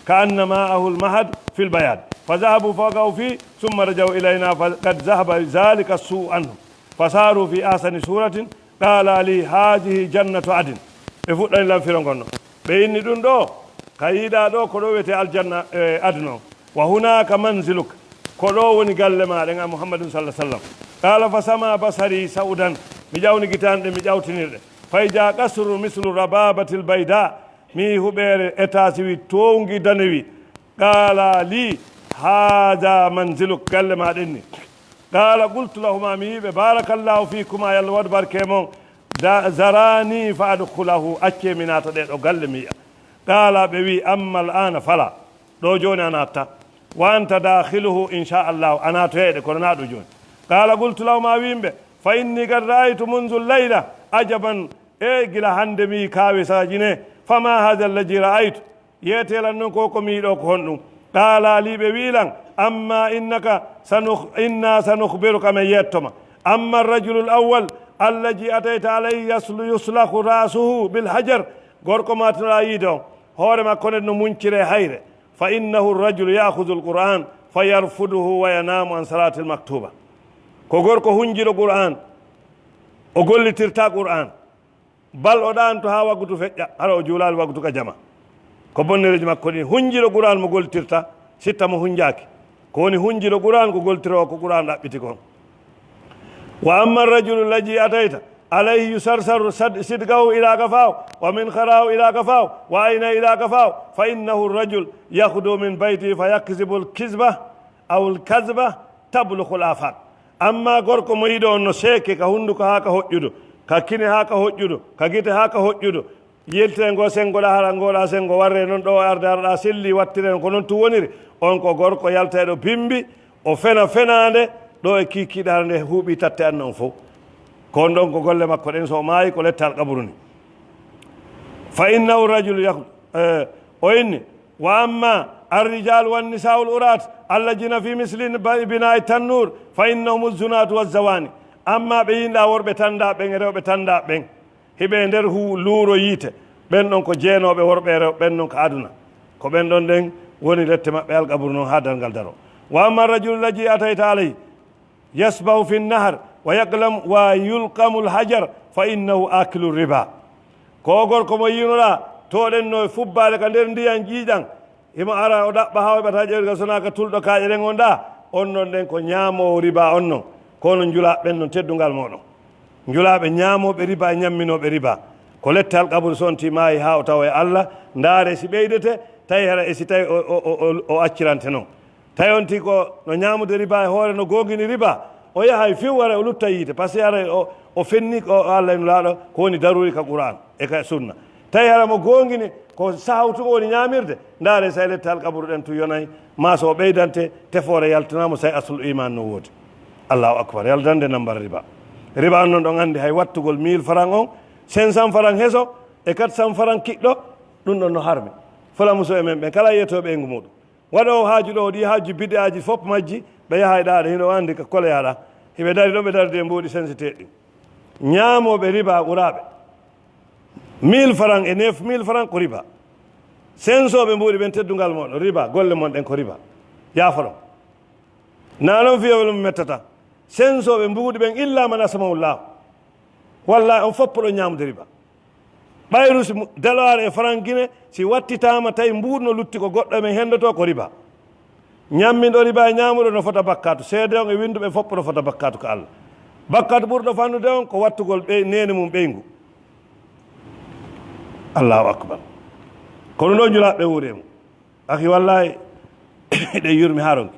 Ka anna ma'ahul mahad fil bayad. Fa dhahabu faqa'u fi, thumma raja'u ilayna fa qad dhahaba dhalika su'u anhum. Fa saru fi ahsani suratin, qala li, hadhihi jannatu adin. Ɓe fuɗɗani lan firo ngon no. Ɓe inni ɗum ɗo, ka yiɗa ɗo, ko ɗo wiyete aljanna, e, aduna on. Wa hunaka manziluk, ko ɗo woni galle ma ɗen, a Muhammadun sallallahu alaihi wasallam. Qala fa sama basari saudan, mi ƴawni gite an ɗe, mi ƴawtinirɗe. Fa ija qasru mislu rababatil bayda, mi huɓeere etasiwi towngi danewi. Qala li, hadha manziluk, galle ma ɗen ni. Qala qultu lahuma, mi wiɓe, barakallahu fikuma, Yalla waɗu barke e mon. Da-, zarani fa adkhulahu, acce mi naata ɗe ɗo galle mi yi'a. Qala, ɓe wi, amma al ana fala, ɗo joni a natta. Wa anta dakhiluhu inchallahu, a naatoyay ɗe, kono na ɗo joni. Qala qultu lahuma, wimɓe, fa inni qad ra'aytu munzu layla ajaban, e gila hande mi kawisaaji ne. Fama hadha alladhi ra'aytu, yeetelan non ko ko mi yiɗo ko honɗum? Qala li, ɓe wi lan, amma innaka sanukh-, inna sanukhbiruka, men yettoma. Amma rajulul awwal alladhi atayta alayhi yaslu-, yuslakhu ra'suhu bil hajar, gorko ma tinoɗa yiide on, hoore makko nden no muncire hayre. Fa innahu rajulu ya'khudhu al-Qur'an fa yarfuduhu wa yanamu an salati al-maktuba. Ko gorko hunjiɗo Qur'an, o gollitirta Qur'an, bal o ɗaanto haa waggutu feƴƴa, hara o juulaali waggutu ka jama. Ko bonnereeji makko ɗin, hunjiɗo Qur'an mo gollitirta, sitta mo hunjaaki. Ko woni hunjiɗo Qur'an, ko gollitiroowo ko Qur'an ɗaɓɓiti kon. Wa amma rajulu alladhi atayta alayhi yusarsaru sad-, sidqahu ila qafahu, wa minkharahu ila qafahu, wa ayna ila qafahu, fa innahu rajul yakhdu min baytihi fa yakzibu al-kizba aw al-kazba tablughu al-afaq. Amma gorko mo yiɗo on no seeke ka hunduko haa ka hoƴƴudu, ka kine haa ka hoƴƴudu, ka gite haa ka hoƴƴudu, yiltire ngo sengo ɗa, hara ngo ɗa sengo warre non ɗo arde, hara ɗa selli wattire non, ko non tun woniri. On ko gorko yaltayɗo bimbi, o fena fenaande ɗo e kiikiiɗe, hara nde huuɓi tatte anna on fow. Ko on ɗon ko golle makko ɗen, so o maayi ko lette alqaburu ni. Fa innahu rajulu yak-, eh, o inni, wa amma arrijalu wan nisaul urat allajina fi misli ba-, binai tannur, fa innahum zunatu wa zawani. Amma ɓe yinɗa worɓe tanda ɓen e rewɓe tanda ɓen, hiɓe e nder hu-, luuro yiite. Ɓen ɗon ko jeenooɓe worɓe e rewɓe, ɓen ɗon ko aduna. Ko ɓen ɗon ɗen woni lette maɓɓe alqaburu non haa darngal daro. Wa amma rajulu laji atayta alayhi yasbahu fi nahar wa yaqlam wa yulqamu alhajar fa innahu akilu riba. Ko o gorko mo yiinoɗa, toɗen no e fubbaade ka nder ndiyan ƴiiƴan, himo ara o ɗaɓɓa haa o heɓata ƴeewde ka sonaa ka tulɗo kaaƴe ɗen on ɗa, On non ɗen ko ñaamoowo riba on non, ko onon njulaaɓe ɓen non teddungal mooɗon. Njulaaɓe ñaamooɓe riba e ñamminooɓe riba. Ko lette alqaburu so on ti maayi haa o tawa e Allah, ndaare si ɓeydete, tawi hara e si tawi o, o, o, o, o accirante non. Tawi on ti ko no ñaamude riba e hoore no goongini riba, o yahay few wara o lutta yiite, parce que ara o, o fenni ko Allah e Nulaaɗo ko woni daruri ka Qur'an e ka Sunna. Tawi hara mo goongini ko sahaw tun woni ñaamirde, ndaare sa e lette alqaburu ɗen tun yonay, maa so o ɓeydante, tefoore yaltinaamo, sa e aslu iman no woodi. Allahu akbar, yaldande nambar riba. Riba on non ɗon anndi hay wattugol mille francs on, cinq cents francs heso e quatre cents francs kiɗɗo, ɗum ɗon no harmi. Fulamuso e men ɓen kala yiyetoo ɓeyngu muɗum. Waɗoowo haaju ɗo, ɗi haaju bid'aaji fof majji, ɓe yahay ɗaaɗe, hino anndi ka kole yaɗa. Hiɓe dari ɗo, ɓe dardi e mbuuɗi senseteeɗi ɗin. Ñaamooɓe riba ɓuraaɓe. Mille francs e neuf mille francs ko riba. Sensooɓe mbuuɗi ɓen teddungal mooɗon, riba, golle mon ɗen ko riba. Yaafoɗon. Na non fiyowol mo mettata. Sensooɓe mbuuɗi ɓen illa man asamahullah. Wallahi on fof poɗon ñaamude riba. Ɓayru si mu-, dalaare e faran Gine, si wattitaama tawi mbuuɗu no lutti ko goɗɗo e men hendoto ko riba. Ñamminɗo riba e ñaamuɗo no fota bakkaatu. Seede on e winnduɓe fof no fota bakkaatu ka Allah. Bakkaatu ɓurɗo fannude on ko wattugol ɓe neene mum ɓeyngu. Allahu akbar. Ko ɗum ɗo njulaaɓe wuuri e mum. Aki wallahi, eɗen yurmi haa ronki.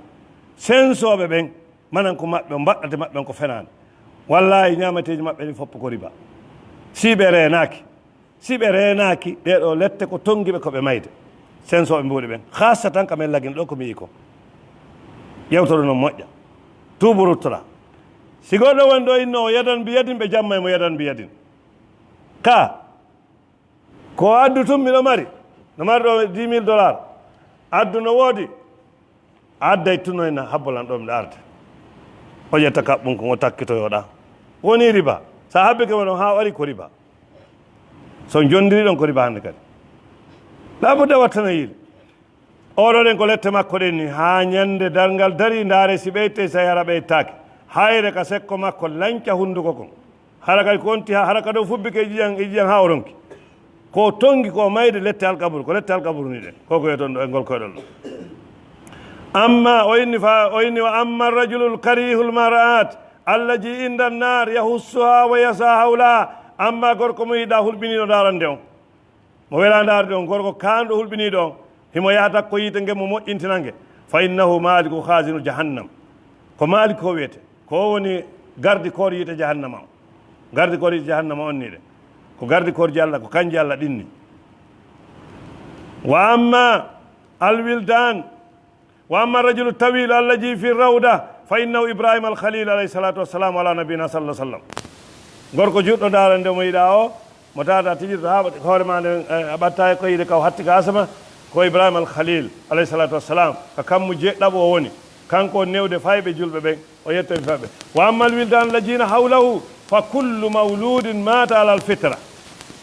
Sensooɓe ɓen, manan ko maɓɓe, on mbaɗɗate maɓɓe on ko fenaande. Wallahi, ñaamateeji maɓɓe ɗin fof ko riba. Si ɓe reenaaki, si ɓe reenaaki, ɗee ɗoo lette ko tonngi ɓe ko ɓe mayde. Sensooɓe mbuuɗi ɓen, haasatan ka men lagin ɗo ko mi yi'i ko. Yewtoro non moƴƴa. Tuubu ruttora. Si goɗɗo woni ɗo inno o yadan bi yadin, ɓe jamma e mo yadan bi yadin. Ka, ko addu tun miɗo mari, no mari ɗo dix mille dollars. Addu no woodi, a adday tun no ina habbolan ɗo miɗo arde. O ƴetta kaɓɓun kon, o takkitoyoɗa. Woni riba. Sa habbike mo ɗon haa o ari ko riba. So jondiri ɗon ko riba hannde kadi. Labudda wattana yiili. Oɗo ɗen ko lette makko ɗen ni, haa ñande darngal dari, ndaare si ɓeyte, sa yara ɓeytaake. Hayre ka sekko makko lanca hunduko kon. Hara kadi ko onti ha, hara kadi o fubbike e ƴiƴan, e ƴiƴan ha o ronki. Ko tongi ko mayde lette alkaburu, ko lette alkaburu ni ɗen. Ko ko e ton ɗo, e ngol koyɗol ɗo. Amma o inni fa, o inni wa amma rajulul karihul mar'at, allaji inda nar yahussuha wa yasa hawla. Amma gorko mo yiɗa hulɓiniɗo darande on. Mo wela ndaarde on, gorko kaanɗo hulɓiniiɗo on, himo yaha takko yiite nge mo moƴƴintina nge. Fa innahu maliku khazinu jahannam. Ko malik ko wiyete. Ko o woni gardi koor yiite jahannama on. Gardi koor yiite jahannama on ni de. Ko gardi koorji Allah, ko kanji Allah ɗinni. Wa amma alwildan, wa amma rajulu tawilu allaji fi rawda, fa innahu Ibrahim al Khalil alayhi salatu wassalam ala nabina sallallahu alaihi wasallam. Gorko juɗɗo ndaara nde mo yiɗa o, mo tata tijirta ha hoore ma nde, eh, a ɓatta e koyɗe kaw hatti ka asama, ko Ibrahim al Khalil alayhi salatu wassalam, ka kammu jeɗɗaɓo o woni. Kanko on newde fayɓe julɓe ɓen, o yetto e fayɓe. Wa amma al wildan allajina hawlahu, fa kullu mawludin mata ala al fitra.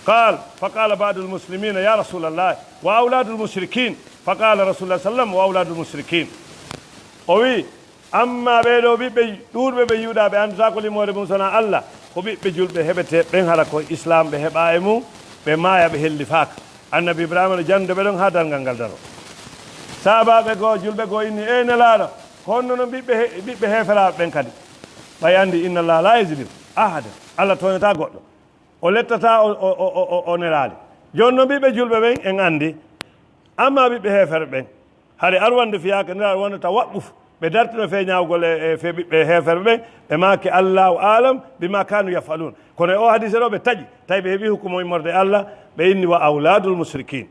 Qal, fa qala ba'du al muslimina, ya Rasulallah, wa awladu al mushrikin? Fa qala Rasulullah sallam, wa awladu al mushrikin. O wi, amma ɓee ɗoo ɓiɓɓe ɗuuɗuɓe ɓe yi'uɗaa, ɓe anndataa ko limoore mum sonaa Allah, ko ɓiɓɓe julɓe heɓetee ɓen, hara ko Islaam ɓe heɓaa e mum, ɓe maaya ɓe hellifaaka. Annabi Ibrahima no jannde ɓe ɗon haa darngal ngal daroo. Sahaabaaɓe goo, julɓe goo inni, "Ee Nelaaɗo, ko honno non ɓiɓɓe he-, ɓiɓɓe heeferaaɓe ɓen kadi?" Ɓay anndi, "Inna Allaha la yazlim ahada." Allah tooñataa goɗɗo. O lettataa o, o, o, o, o nelaali. Jooni non ɓiɓɓe julɓe ɓen en anndi. Amma ɓiɓɓe heeferɓe ɓen, hari arwande fiyaaka, Nelaaɗo wonata waqquf. Ɓe dartino fee ñaawgol e, e fee ɓiɓɓe heeferɓe ɓen, ɓe maaki, "Allahu aalam bima kanu yaf'alun." Kono e o hadiise ɗo, ɓe taƴi, tawi ɓe heɓi hukumo immorde e Allah, ɓe inni, "Wa awladul mushrikin."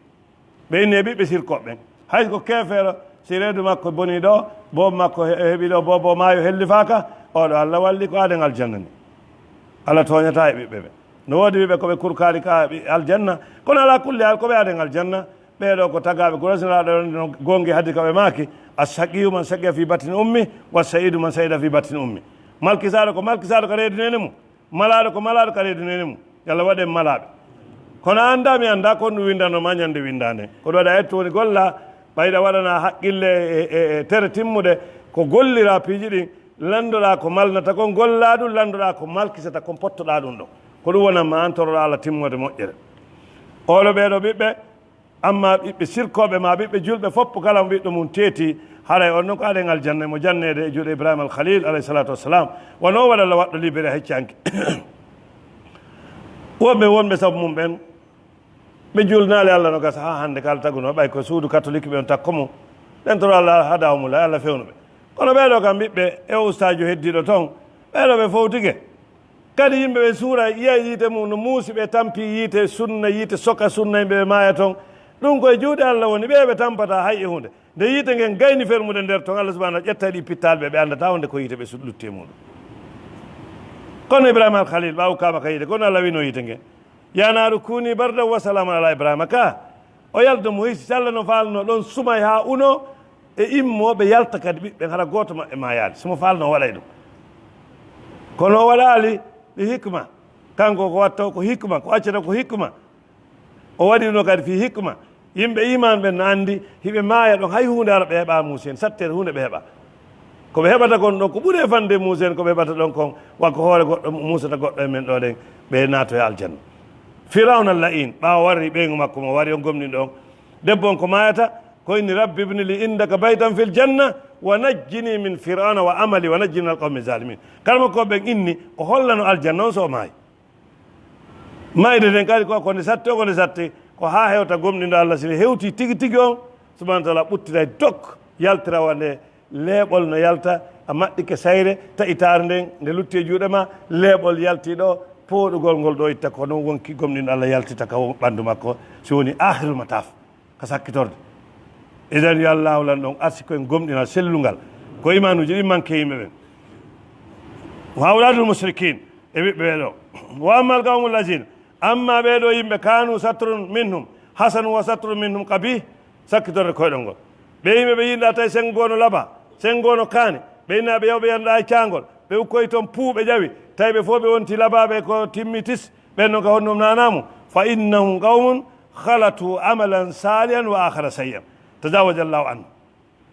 Ɓe inni e ɓiɓɓe sirkooɓe ɓen. Hay ko keefeero, si reedu makko bonii ɗo, boobo makko he-, heɓi ɗo, boobo maayo hellifaaka, oɗo Allah walli ko aaden aljanna ni. Allah tooñataa e ɓiɓɓe ɓe. No woodi ɓiɓɓe ko ɓe kurkaali ka ɓi-, aljanna, kono alaa kulli haal ko ɓe aaden aljanna. Ɓee ɗoo ko tagaaɓe gurasinaaɗo no goongi hadi ka ɓe maaki, "Assaqiyu man saqiya fi batni ummi, wa sa'idu man sa'ida fi batni ummi." Malkisaaɗo ko malkisaaɗo ka reedu neene mum. Malaaɗo ko malaaɗo ka reedu neene mum. Yalla waɗen malaaɓe. Kono a anndaa, mi anndaa, ko ɗum winndanoo ma ñande winndaande. Ko ɗum waɗa etto woni golla, ɓayɗa waɗana haqqille e, e, e tere timmude, ko gollira piiji ɗin, lanndoɗaa ko malnata kon, gollaa ɗum, lanndoɗaa ko malkisata kon, pottoɗaa ɗum ɗon. Ko ɗum wonanma an, toroɗaa Allah timmoode moƴƴere. Oɗo ɓee ɗoo ɓiɓɓe, Amma ɓiɓɓe sirkooɓe ma ɓiɓɓe julɓe fof, kala mo ɓiɗɗo mum teeti, haray on non ko aɗen aljanna, mo janneede e juuɗe Ibrahima al Khalil, alayhi salatu wassalam. Wano waɗa Allah waɗɗo libere hecci hanki. Wonɓe, wonɓe sabu mum ɓen, ɓe julnaali Allah no gasa haa hannde, kala taguno ɓay ko suudu katolik ɓe on takko mum. Ɗen toro Allah hadaahumulla, Allah fewnu ɓe. Kono ɓee ɗoo kam ɓiɓɓe e o ustaaju heddiiɗo ton, ɓee ɗoo ɓe fowtike. Kadi yimɓe ɓe suura, yiya yiite mum no muusi, ɓe tampi yiite sunna, yiite soka sunna, yimɓe ɓe maaya ton. Ɗum ko e juuɗe Allah woni, ɓe ɓe tampata hay e huunde. Nde yiite ngen gayni fermude nder ton, Allah subhanahu wa taala ƴetta ɗi pittaali ɓe, ɓe anndataa wonde ko yiite ɓe su-, lutti e muɗum. Kono Ibrahima al Khalil, ɓaawo kaama ka yiite, kono Allah wino yiite ngen, "Ya naaru kuni bardan wa salaman ala Ibrahima," ka o yaldo mo hisi, si Allah no faalno ɗon sumay haa uno, e immo ɓe yalta kadi ɓiɓɓen, hara gooto maɓɓe maayaali. Si mo faalno o waɗay ɗum. Kono o waɗaali ɗi hikma. Kanko ko watta ko hikma, ko accata ko hikma. O waɗi ɗum kadi fii hikma. Yimɓe iman ɓen no anndi, hiɓe maaya ɗon, hay huunde ara ɓe heɓa muusi heen, sattere huunde ɓe heɓa. Ko ɓe heɓata kon ɗon, ko ɓuri e fande muusi heen, ko ɓe heɓata ɗon kon, wa ko hoore goɗɗo muusata goɗɗo e men ɗo ɗen, ɓe naato e aljanna. Firawna al-la'iin, ɓaawo warri ɓeyngu makko mo wari on gomɗinɗo on. Debbo on ko maayata, ko inni, "Rabbi ibni li indaka baytan fil janna, wa najjini min Firawna wa amali, wa najjini min al-qawmi zalimin." Kala mo ko ɓen inni, o hollano aljanna on so o maayi. Mayde nden kadi ko, ko nde satti, o ko nde satti, ko haa hewta gomɗinɗo Allah, si nde hewti tigi tigi on, subhanahu wa taala ɓuttiray dok, yaltira wa nde leeɓol no yalta, a maɗɗike sayre, taƴitaare nden, nde lutti e juuɗe ma, leeɓol yalti ɗo, pooɗugol ngol ɗo itta, ko non wonki gomɗinɗo Allah yaltita ka wo-, ɓandu makko, si woni akhirul mataf. Ka sakkitorde. Idan, yo Allah hawlan ɗon arsi koyen gomɗinal sellungal. Ko imanuuji ɗin manke yimɓe ɓen. Wa awladul mushrikin, e ɓiɓɓe ɓe ɗo. Wa ammal qawmul lazina, amma ɓee ɗo yimɓe, kanu satrun minhum hasanu wa satrun minhum qabih, sakkitorde koyɗol ngol. Ɓe yimɓe ɓe yinɗa tawi sengo goo no laba, sengo goo no kaani, ɓe inna ɓe yaw ɓe yanɗa e caangol, ɓe ukkoyi toon puu ɓe ƴawi, tawi ɓe fof ɓe wonti labaaɓe ko timmi tis, ɓen noon ka honno nanamo, fa innahum qawmun khalatu amalan salihan wa akhara sayyan. Tajawaza Allahu anhu.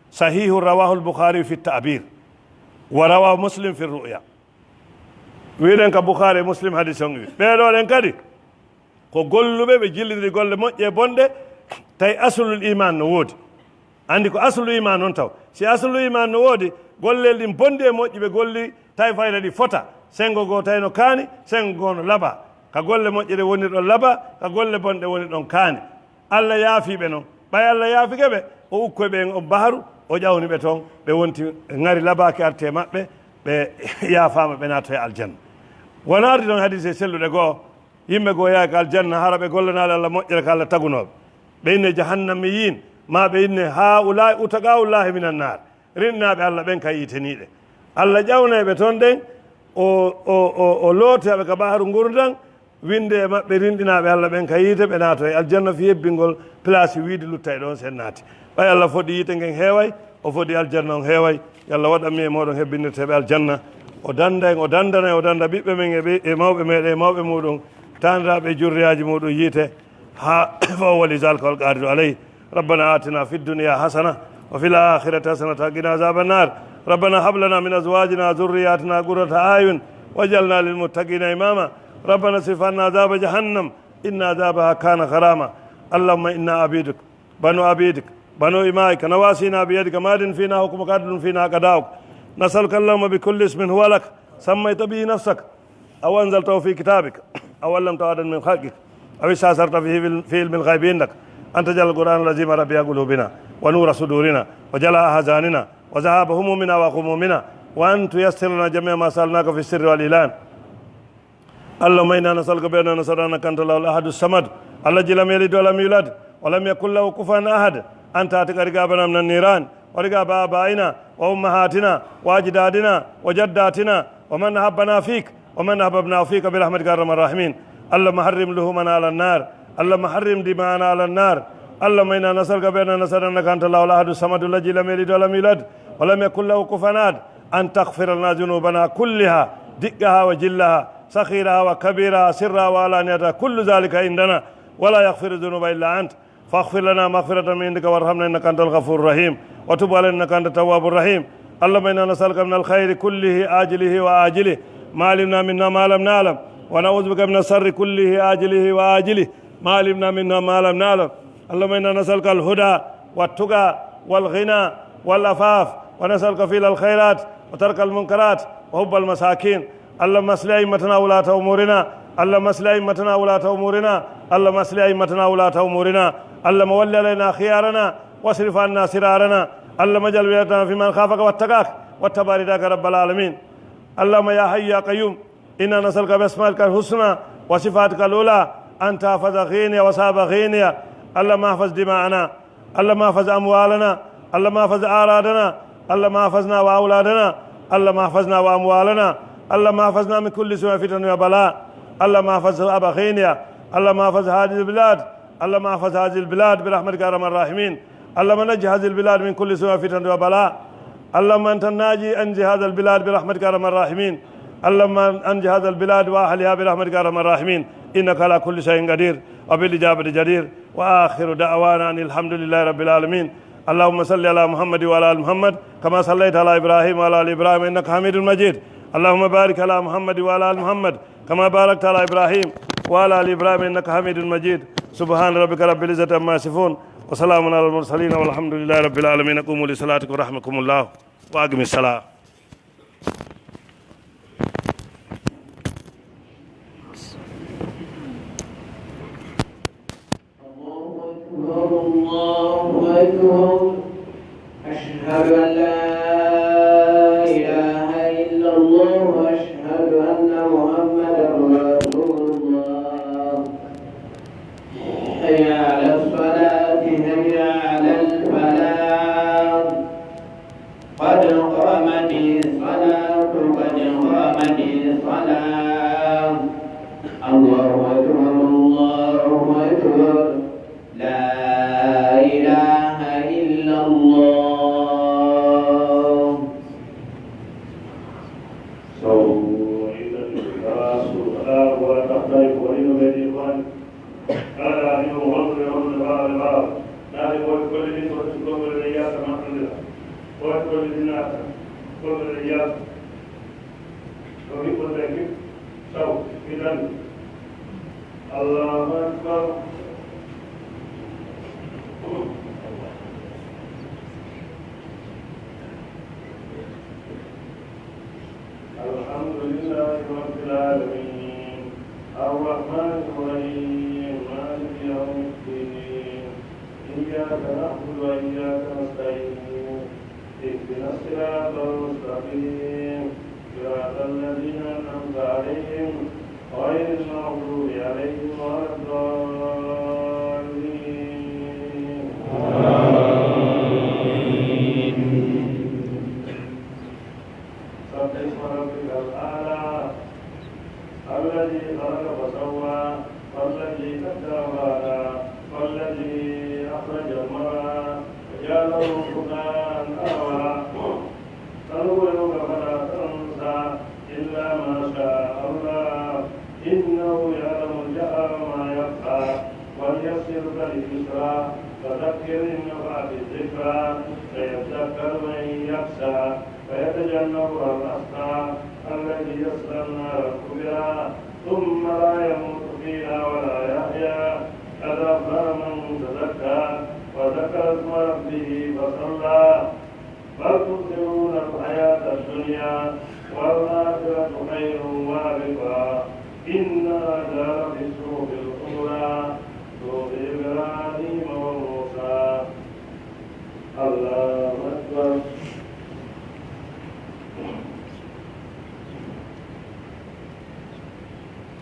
Sahihu rawahu al-Bukhari fi ta'bir. Wa rawahu Muslim fi ru'ya. Wiɗen ka Bukhari e Muslim hadis on wi. Ɓee ɗo ɗen kadi, ko golluɓe ɓe jillidiri golle moƴƴe e bonɗe, tawi aslul iman no woodi. Anndi ko aslul iman on taw. Si aslul iman no woodi, gollel ɗin bonɗi e moƴƴi ɓe golli, tawi fayda ɗi fota. Sengo goo tawi no kaani, sengo goo no laba. Ka golle moƴƴe ɗe woni ɗon laba, ka golle bonɗe woni ɗon kaani. Allah yaafi ɓe non. Ɓay Allah yaafike ɓe, o ukkoy ɓe on baharu, o ƴawni ɓe ton, ɓe wonti ngari labaaki arte maɓɓe, ɓe yaafaama, ɓe naatoy aljanna. Wano ardi ɗon hadise selluɗe goo, yimɓe goo yaaki aljanna, hara ɓe gollanaali Allah moƴƴere ka Allah tagunooɓe. Ɓe inne jahannamiyin, ma ɓe inne haa'ulaa'i utaqaa'ullaahi minan naar. Rinɗinaaɓe Allah ɓen ka yiite niiɗe. Allah ƴawnay ɓe ton ɗen, o, o, o, o lootira ɓe ka baharu ngurndan, winde e maɓɓe rinɗinaaɓe Allah ɓen ka yiite, ɓe naato e aljanna fii hebbingol place wiide lutta e ɗon sen naati. Ɓay Allah foddi yiite ngen heeway, o foddi aljanna on heeway. Yo Allah waɗan mi e mooɗon hebbinirteeɓe aljanna. O danda en, o dandana en, o danda ɓiɓɓe men e ɓe, e mawɓe meɗen, e mawɓe muɗum, taaniraaɓe e jurriyaaji muɗum yiite. ها، فهو ولي ذلك والقادر عليه. ربنا آتنا في الدنيا حسنة وفي الآخرة حسنة وقنا عذاب النار. ربنا هب لنا من أزواجنا وذرياتنا قرة أعين واجعلنا للمتقين إماما. ربنا اصرف عنا عذاب جهنم إن عذابها كان غراما. اللهم إنا عبيدك بنو عبيدك بنو إمائك نواصينا بيدك ماض فينا حكمك عدل فينا قضاؤك. نسألك اللهم بكل اسم هو لك سميت به نفسك أو أنزلته في كتابك أو علمته أحدا من خلقك أو استأثرت به في علم الغيب عندك أن تجعل القرآن العظيم ربيع قلوبنا ونور صدورنا وجلاء أحزاننا وذهاب همومنا وغمومنا وأن تيسر لنا جميع ما سألناك في السر والإعلان. اللهم إنا نسألك بأننا نشهد أنك أنت الله الأحد الصمد الذي لم يلد ولم يولد ولم يكن له كفوا أحد أن تعتق رقابنا من النيران ورقاب آبائنا وأمهاتنا وأجدادنا وجداتنا ومن أحبنا فيك ومن أحببناه فيك برحمتك يا أرحم الراحمين. اللهم حرم لحومنا على النار. اللهم حرم دماءنا على النار. اللهم إنا نسألك بأننا نشهد أنك أنت الله الأحد الصمد الذي لم يلد ولم يولد ولم يكن له كفوا أحد أن تغفر لنا ذنوبنا كلها دقها وجلها صغيرها وكبيرها سرها وعلانيتها كل ذلك عندنا ولا يغفر الذنوب إلا أنت فاغفر لنا مغفرة من عندك وارحمنا إنك أنت الغفور الرحيم وتب علينا إنك أنت التواب الرحيم. اللهم إنا نسألك من الخير كله عاجله وآجله ما علمنا منه ما لم نعلم ونعوذ بك من الشر كله عاجله وآجله ما علمنا منه ما لم نعلم اللهم إنا نسألك الهدى والتقى والغنى والعفاف، ونسألك فعل الخيرات وترك المنكرات وحب المساكين. اللهم أصلح أئمتنا وولاة أمورنا. اللهم أصلح أئمتنا وولاة أمورنا. اللهم أصلح أئمتنا وولاة أمورنا. اللهم ول علينا خيارنا واصرف عنا شرارنا. اللهم اجعل ولايتنا في من خافك واتقاك واتبع رضاك رب العالمين. اللهم يا حي يا قيوم، إنا نسألك بأسمائك الحسنى وصفاتك العلى أن تحفظ غينيا وصحاب غينيا. اللهم احفظ دماءنا، اللهم احفظ أموالنا، اللهم احفظ أعراضنا، اللهم احفظنا وأولادنا، اللهم احفظنا وأموالنا، اللهم احفظنا من كل سوء وفتن وبلاء. اللهم احفظ شعب غينيا، اللهم احفظ هذه البلاد، اللهم احفظ هذه البلاد برحمتك يا أرحم الراحمين. اللهم نجي هذه البلاد من كل سوء وفتن وبلاء. اللهم أنت الناجي، أنج هذا البلاد برحمتك يا أرحم الراحمين. اللهم أنج هذا البلاد وأهلها برحمتك يا أرحم الراحمين، إنك على كل شيء قدير وبالإجابة جدير. وآخر دعوانا أن الحمد لله رب العالمين. اللهم صل على محمد وعلى آل محمد كما صليت على إبراهيم وعلى آل إبراهيم إنك حميد مجيد. اللهم بارك على محمد وعلى آل محمد كما باركت على إبراهيم وعلى آل إبراهيم إنك حميد مجيد. سبحان ربك رب العزة عما يصفون، وسلام على المرسلين، والحمد لله رب العالمين. قوموا لصلاتكم رحمكم الله، وأقم الصلاة. الله أكبر، الله أكبر. أشهد أن لا إله إلا الله، وأشهد أن محمدا رسول الله. حي على الصلاة، حي على الفلاح. قد قامت الصلاة، قد قامت الصلاة. الله أكبر، الله أكبر. لا إله إلا الله. سووا عيدتكم فلا سوء فلا ولا تختلفوا وليدوا بأيديكم. Kala haa himo hondude hondude ɓaawo e ɓaawo. Naati ko waɗi golle ɗin ko ɗum golle ɗe yaasa maɓɓondira. Ko waɗi golle ɗin naata. Golle ɗe yaasa. Ko hiɓɓonde ki saw, ki dandi. Allahu Akbar. الحمد لله رب العالمين. الرحمن الرحيم. مالك يوم الدين. إياك نعبد وإياك نستعين. اهدنا الصراط المستقيم. صراط الذين أنعمت عليهم غير المغضوب عليهم ولا الضالين. آمين. سبح اسم ربك الأعلى الذي خلق فسوى والذي قدر فهدى والذي أخرج المرعى فجعله غثاء أحوى. سنقرئك فلا تنسى إلا ما شاء الله إنه يعلم الجهر وما يخفى ونيسرك لليسرى فذكر إن نفعت الذكرى سيذكر من يخشى ويتجنبها الأشقى الذي يصلى النار الكبرى ثم لا يموت فيها ولا يحيا قد أفلح من تزكى وذكر اسم ربه فصلى بل تؤثرون الحياة الدنيا والآخرة خير وأبقى إن هذا لفي الصحف الأولى صحف إبراهيم وموسى. الله أكبر.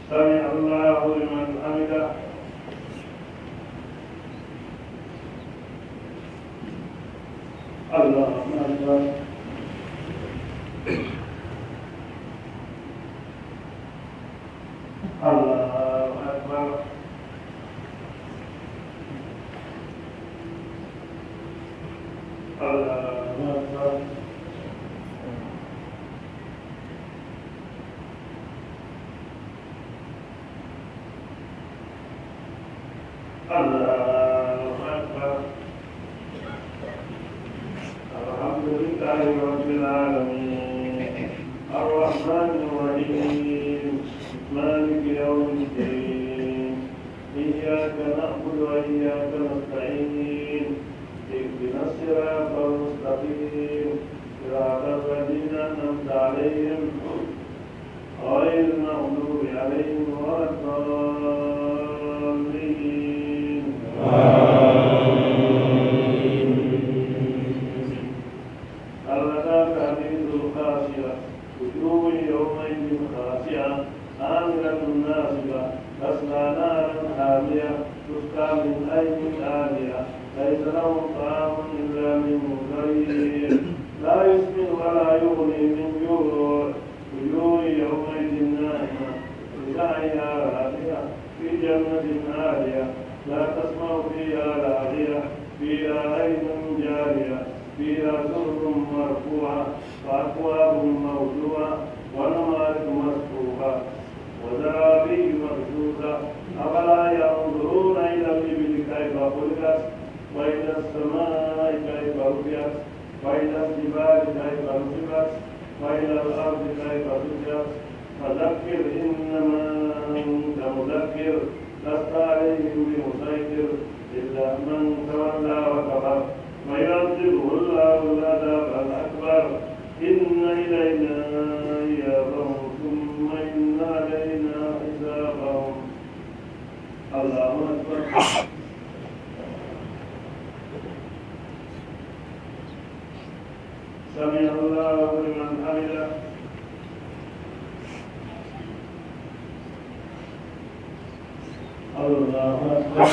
سمع الله لمن حمده. الله أكبر. الله أكبر. الله أكبر. الله أكبر. الحمد لله رب العالمين. الرحمن الرحيم. مالك يوم الدين. إياك نعبد وإياك نستعين. لهم طعام إلا من ضريع لا يسمن ولا يغني من جوع. وجوه يومئذ ناعمة لسعيها راضية في جنة عالية لا تسمع فيها لاغية فيها عين جارية فيها سرر مرفوعة وأكواب موضوعة ونمارق مصفوفة وزرابي مبثوثة. أفلا ينظرون إلى الإبل كيف خلقت وإلى السماء كيف رفعت وإلى الجبال كيف نصبت وإلى الأرض كيف سطحت. فذكر إنما أنت مذكر لست عليهم بمسيطر إلا من تولى وكفر فيعذبه الله العذاب الأكبر إن إلينا إيابهم ثم إن علينا حسابهم. الله أكبر. سمع الله لمن حمده. الله أكبر.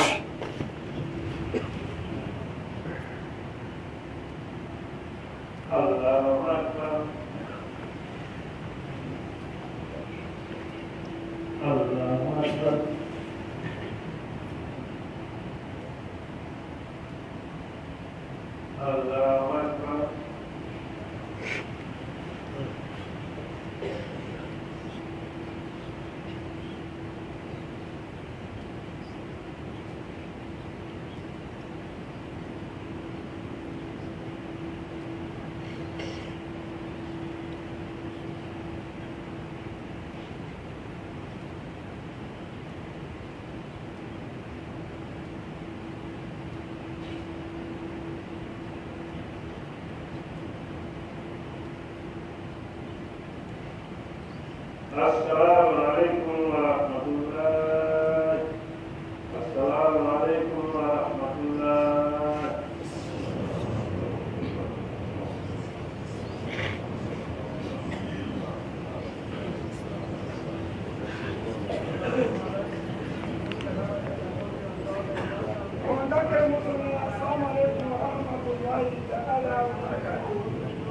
الله أكبر. الله أكبر. الله أكبر. السلام عليكم ورحمة الله. السلام عليكم ورحمة الله.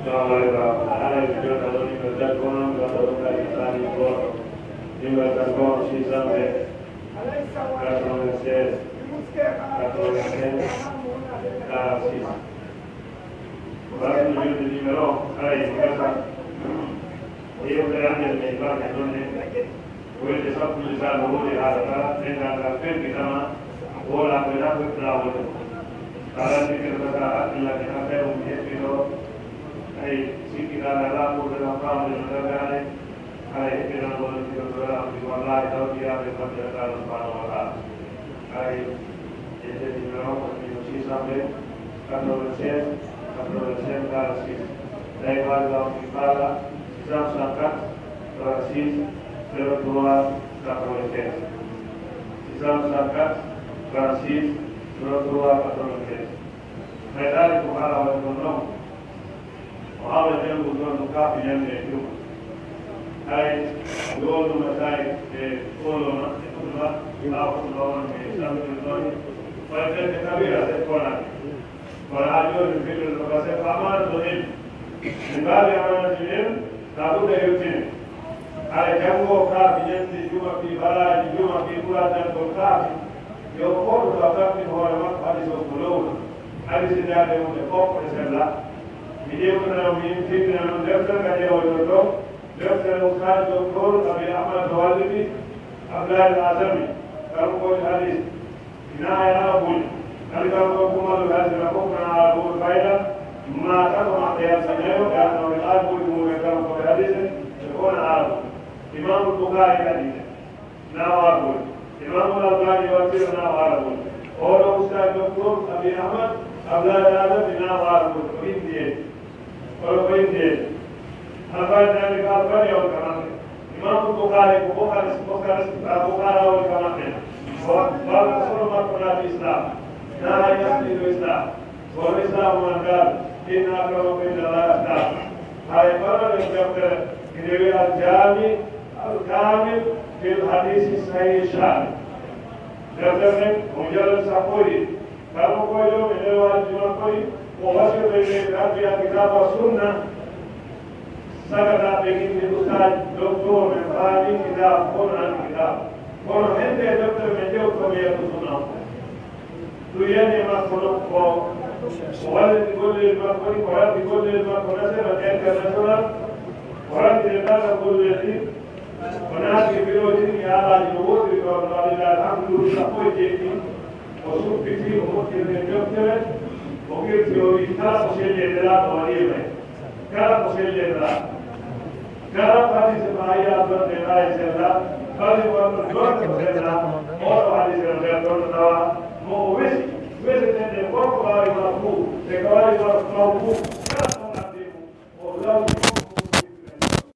Assalamu aleykum. Haray ko jonta ɗo numéro téléphone on, jonta ɗo kadi sani goto. Numéro téléphone six cent vingt, quatre-vingt-seize, quatre-vingt-quinze, quarante-six. Wala ɗum yonde numéro o, haray ko gasa. E yewtere hannde men barke ɗon ne. Ko wiyde sappo misal no woni haala kala, dengal ngal ferti kama, woola ko ena ko laawol. Kala sikki no gasa hakkillaki affaire mum heɓɓi ɗo. Ay sikki kala laawol ɓe ɗon faamde no dagaade. Haray heɓɓinan wonde ko ɗo laawol, wallahi taw jiyaaɓe fadde Allah subhanahu wa taala. Haray e nder numéro o ko six cent vingt, quatre-vingt-seize, quatre-vingt-seize, quarante-six. Tawi wawi laawol faala, six cent soixante-quatre, trente-six, zéro trois, quatre-vingt-quinze. Six cent soixante-quatre, trente-six, zéro trois, quatre-vingt-quinze. Ɓay ɗaali ko haala waɗi ɗon non, o haala janngu ɗon no kaafi ñande e juma. Hay, yoolnuma tawi e ooloma, e ɗum ma, ɓaawo ɗum ma won e samedi ɗon. Koye ɓen ɓe kabira, se konaɓe. Kono haa jooni, mi fillira ɗo, parce que amaana to en. Min mbaawi amaana to en, ka ɓurɗa yettine. Hara janngo kaafi, ñande juma, fii baraaji juma, fii ɓural janngol kaafi. Yo gooto to a tampi hoore makko, hadis o ko lowna. Hadis e daande mum e fof e sella. Mi ƴeewtana mo, mi fillina mo deftere ka ƴeewoyton ɗo. Deftere Ustaaz Doktoor Abi Ahmad no walliti, Abdoulaye Al Azami, kanko ko hadis. Ina e Arabuuji. Kadi kanko ko Mamadou Hasina fof ko Arabuuji fayda. Ma tato maɓɓe yalta nayo, ɓe annoo ɓe Arabuuji mum ɓe kanko ɓe hadise, ɓe fof na Arabuuji. Imaamu Bukaari kadi na o Arabuuji. Imaamu Albani wattira na o Arabuuji. Oɗo Ustaaz Doktoor Abi Ahmad, Abdoulaye Adam na o Arabuuji, ko Indiyee. Kono ko Indiyee. Albani nani ko Albani on ka maɓɓe. Imaamu Bukaari ko Bukaari, Bukaari, Bukaara on ka maɓɓe. Ko, walla ko solo makko naati Islam. Na hay naati ɗo Islam. Kono Islam on dal, inna akramakum inda Allahi atqakum. Hay kono ɗen deftere, ine wiya Al Jaami Al Kaamil fil Hadiisi Sahiihi Shaamil. Deftere nden, ko mujallad sappo e ɗiɗi. Kala ko koyɗo e lewaaji makko ɗi, o wasiyoo ɓe ɓe rabbi alkitaabu wa sunna. Sagata ɓe ginni ustaaj doktor men faami kitaabu kono alkitaabu. Kono hende e doktor men ƴewto mi yeeso sunna o. Ɗum yani e makko nokku o. O walliti gollel makko ɗi, o rabbi gollel makko national e international. O rabbi e kala gollel ɗi. O naati e birooji ɗi e alaaji no woodiri ɗoon, no waɗi laal hakkunduuji sappo e jeeɗiɗi. O subbiti, o hokkiri ɓe deftere, o qirti, o wi'i, kala ko selli e Nelaaɗo waɗiima e. Kala ko selli e Nelaaɗo. Kala ko hadise ma yiya ɗon e aaya sella, bali wonno ɗon ko sella, oɗo hadise no nder ɗon tawa, mo o wesi, wesetee nde gorko waawi ma fuu, e ko waawi ma fuu, kala ko ngaddi mum, o lawti.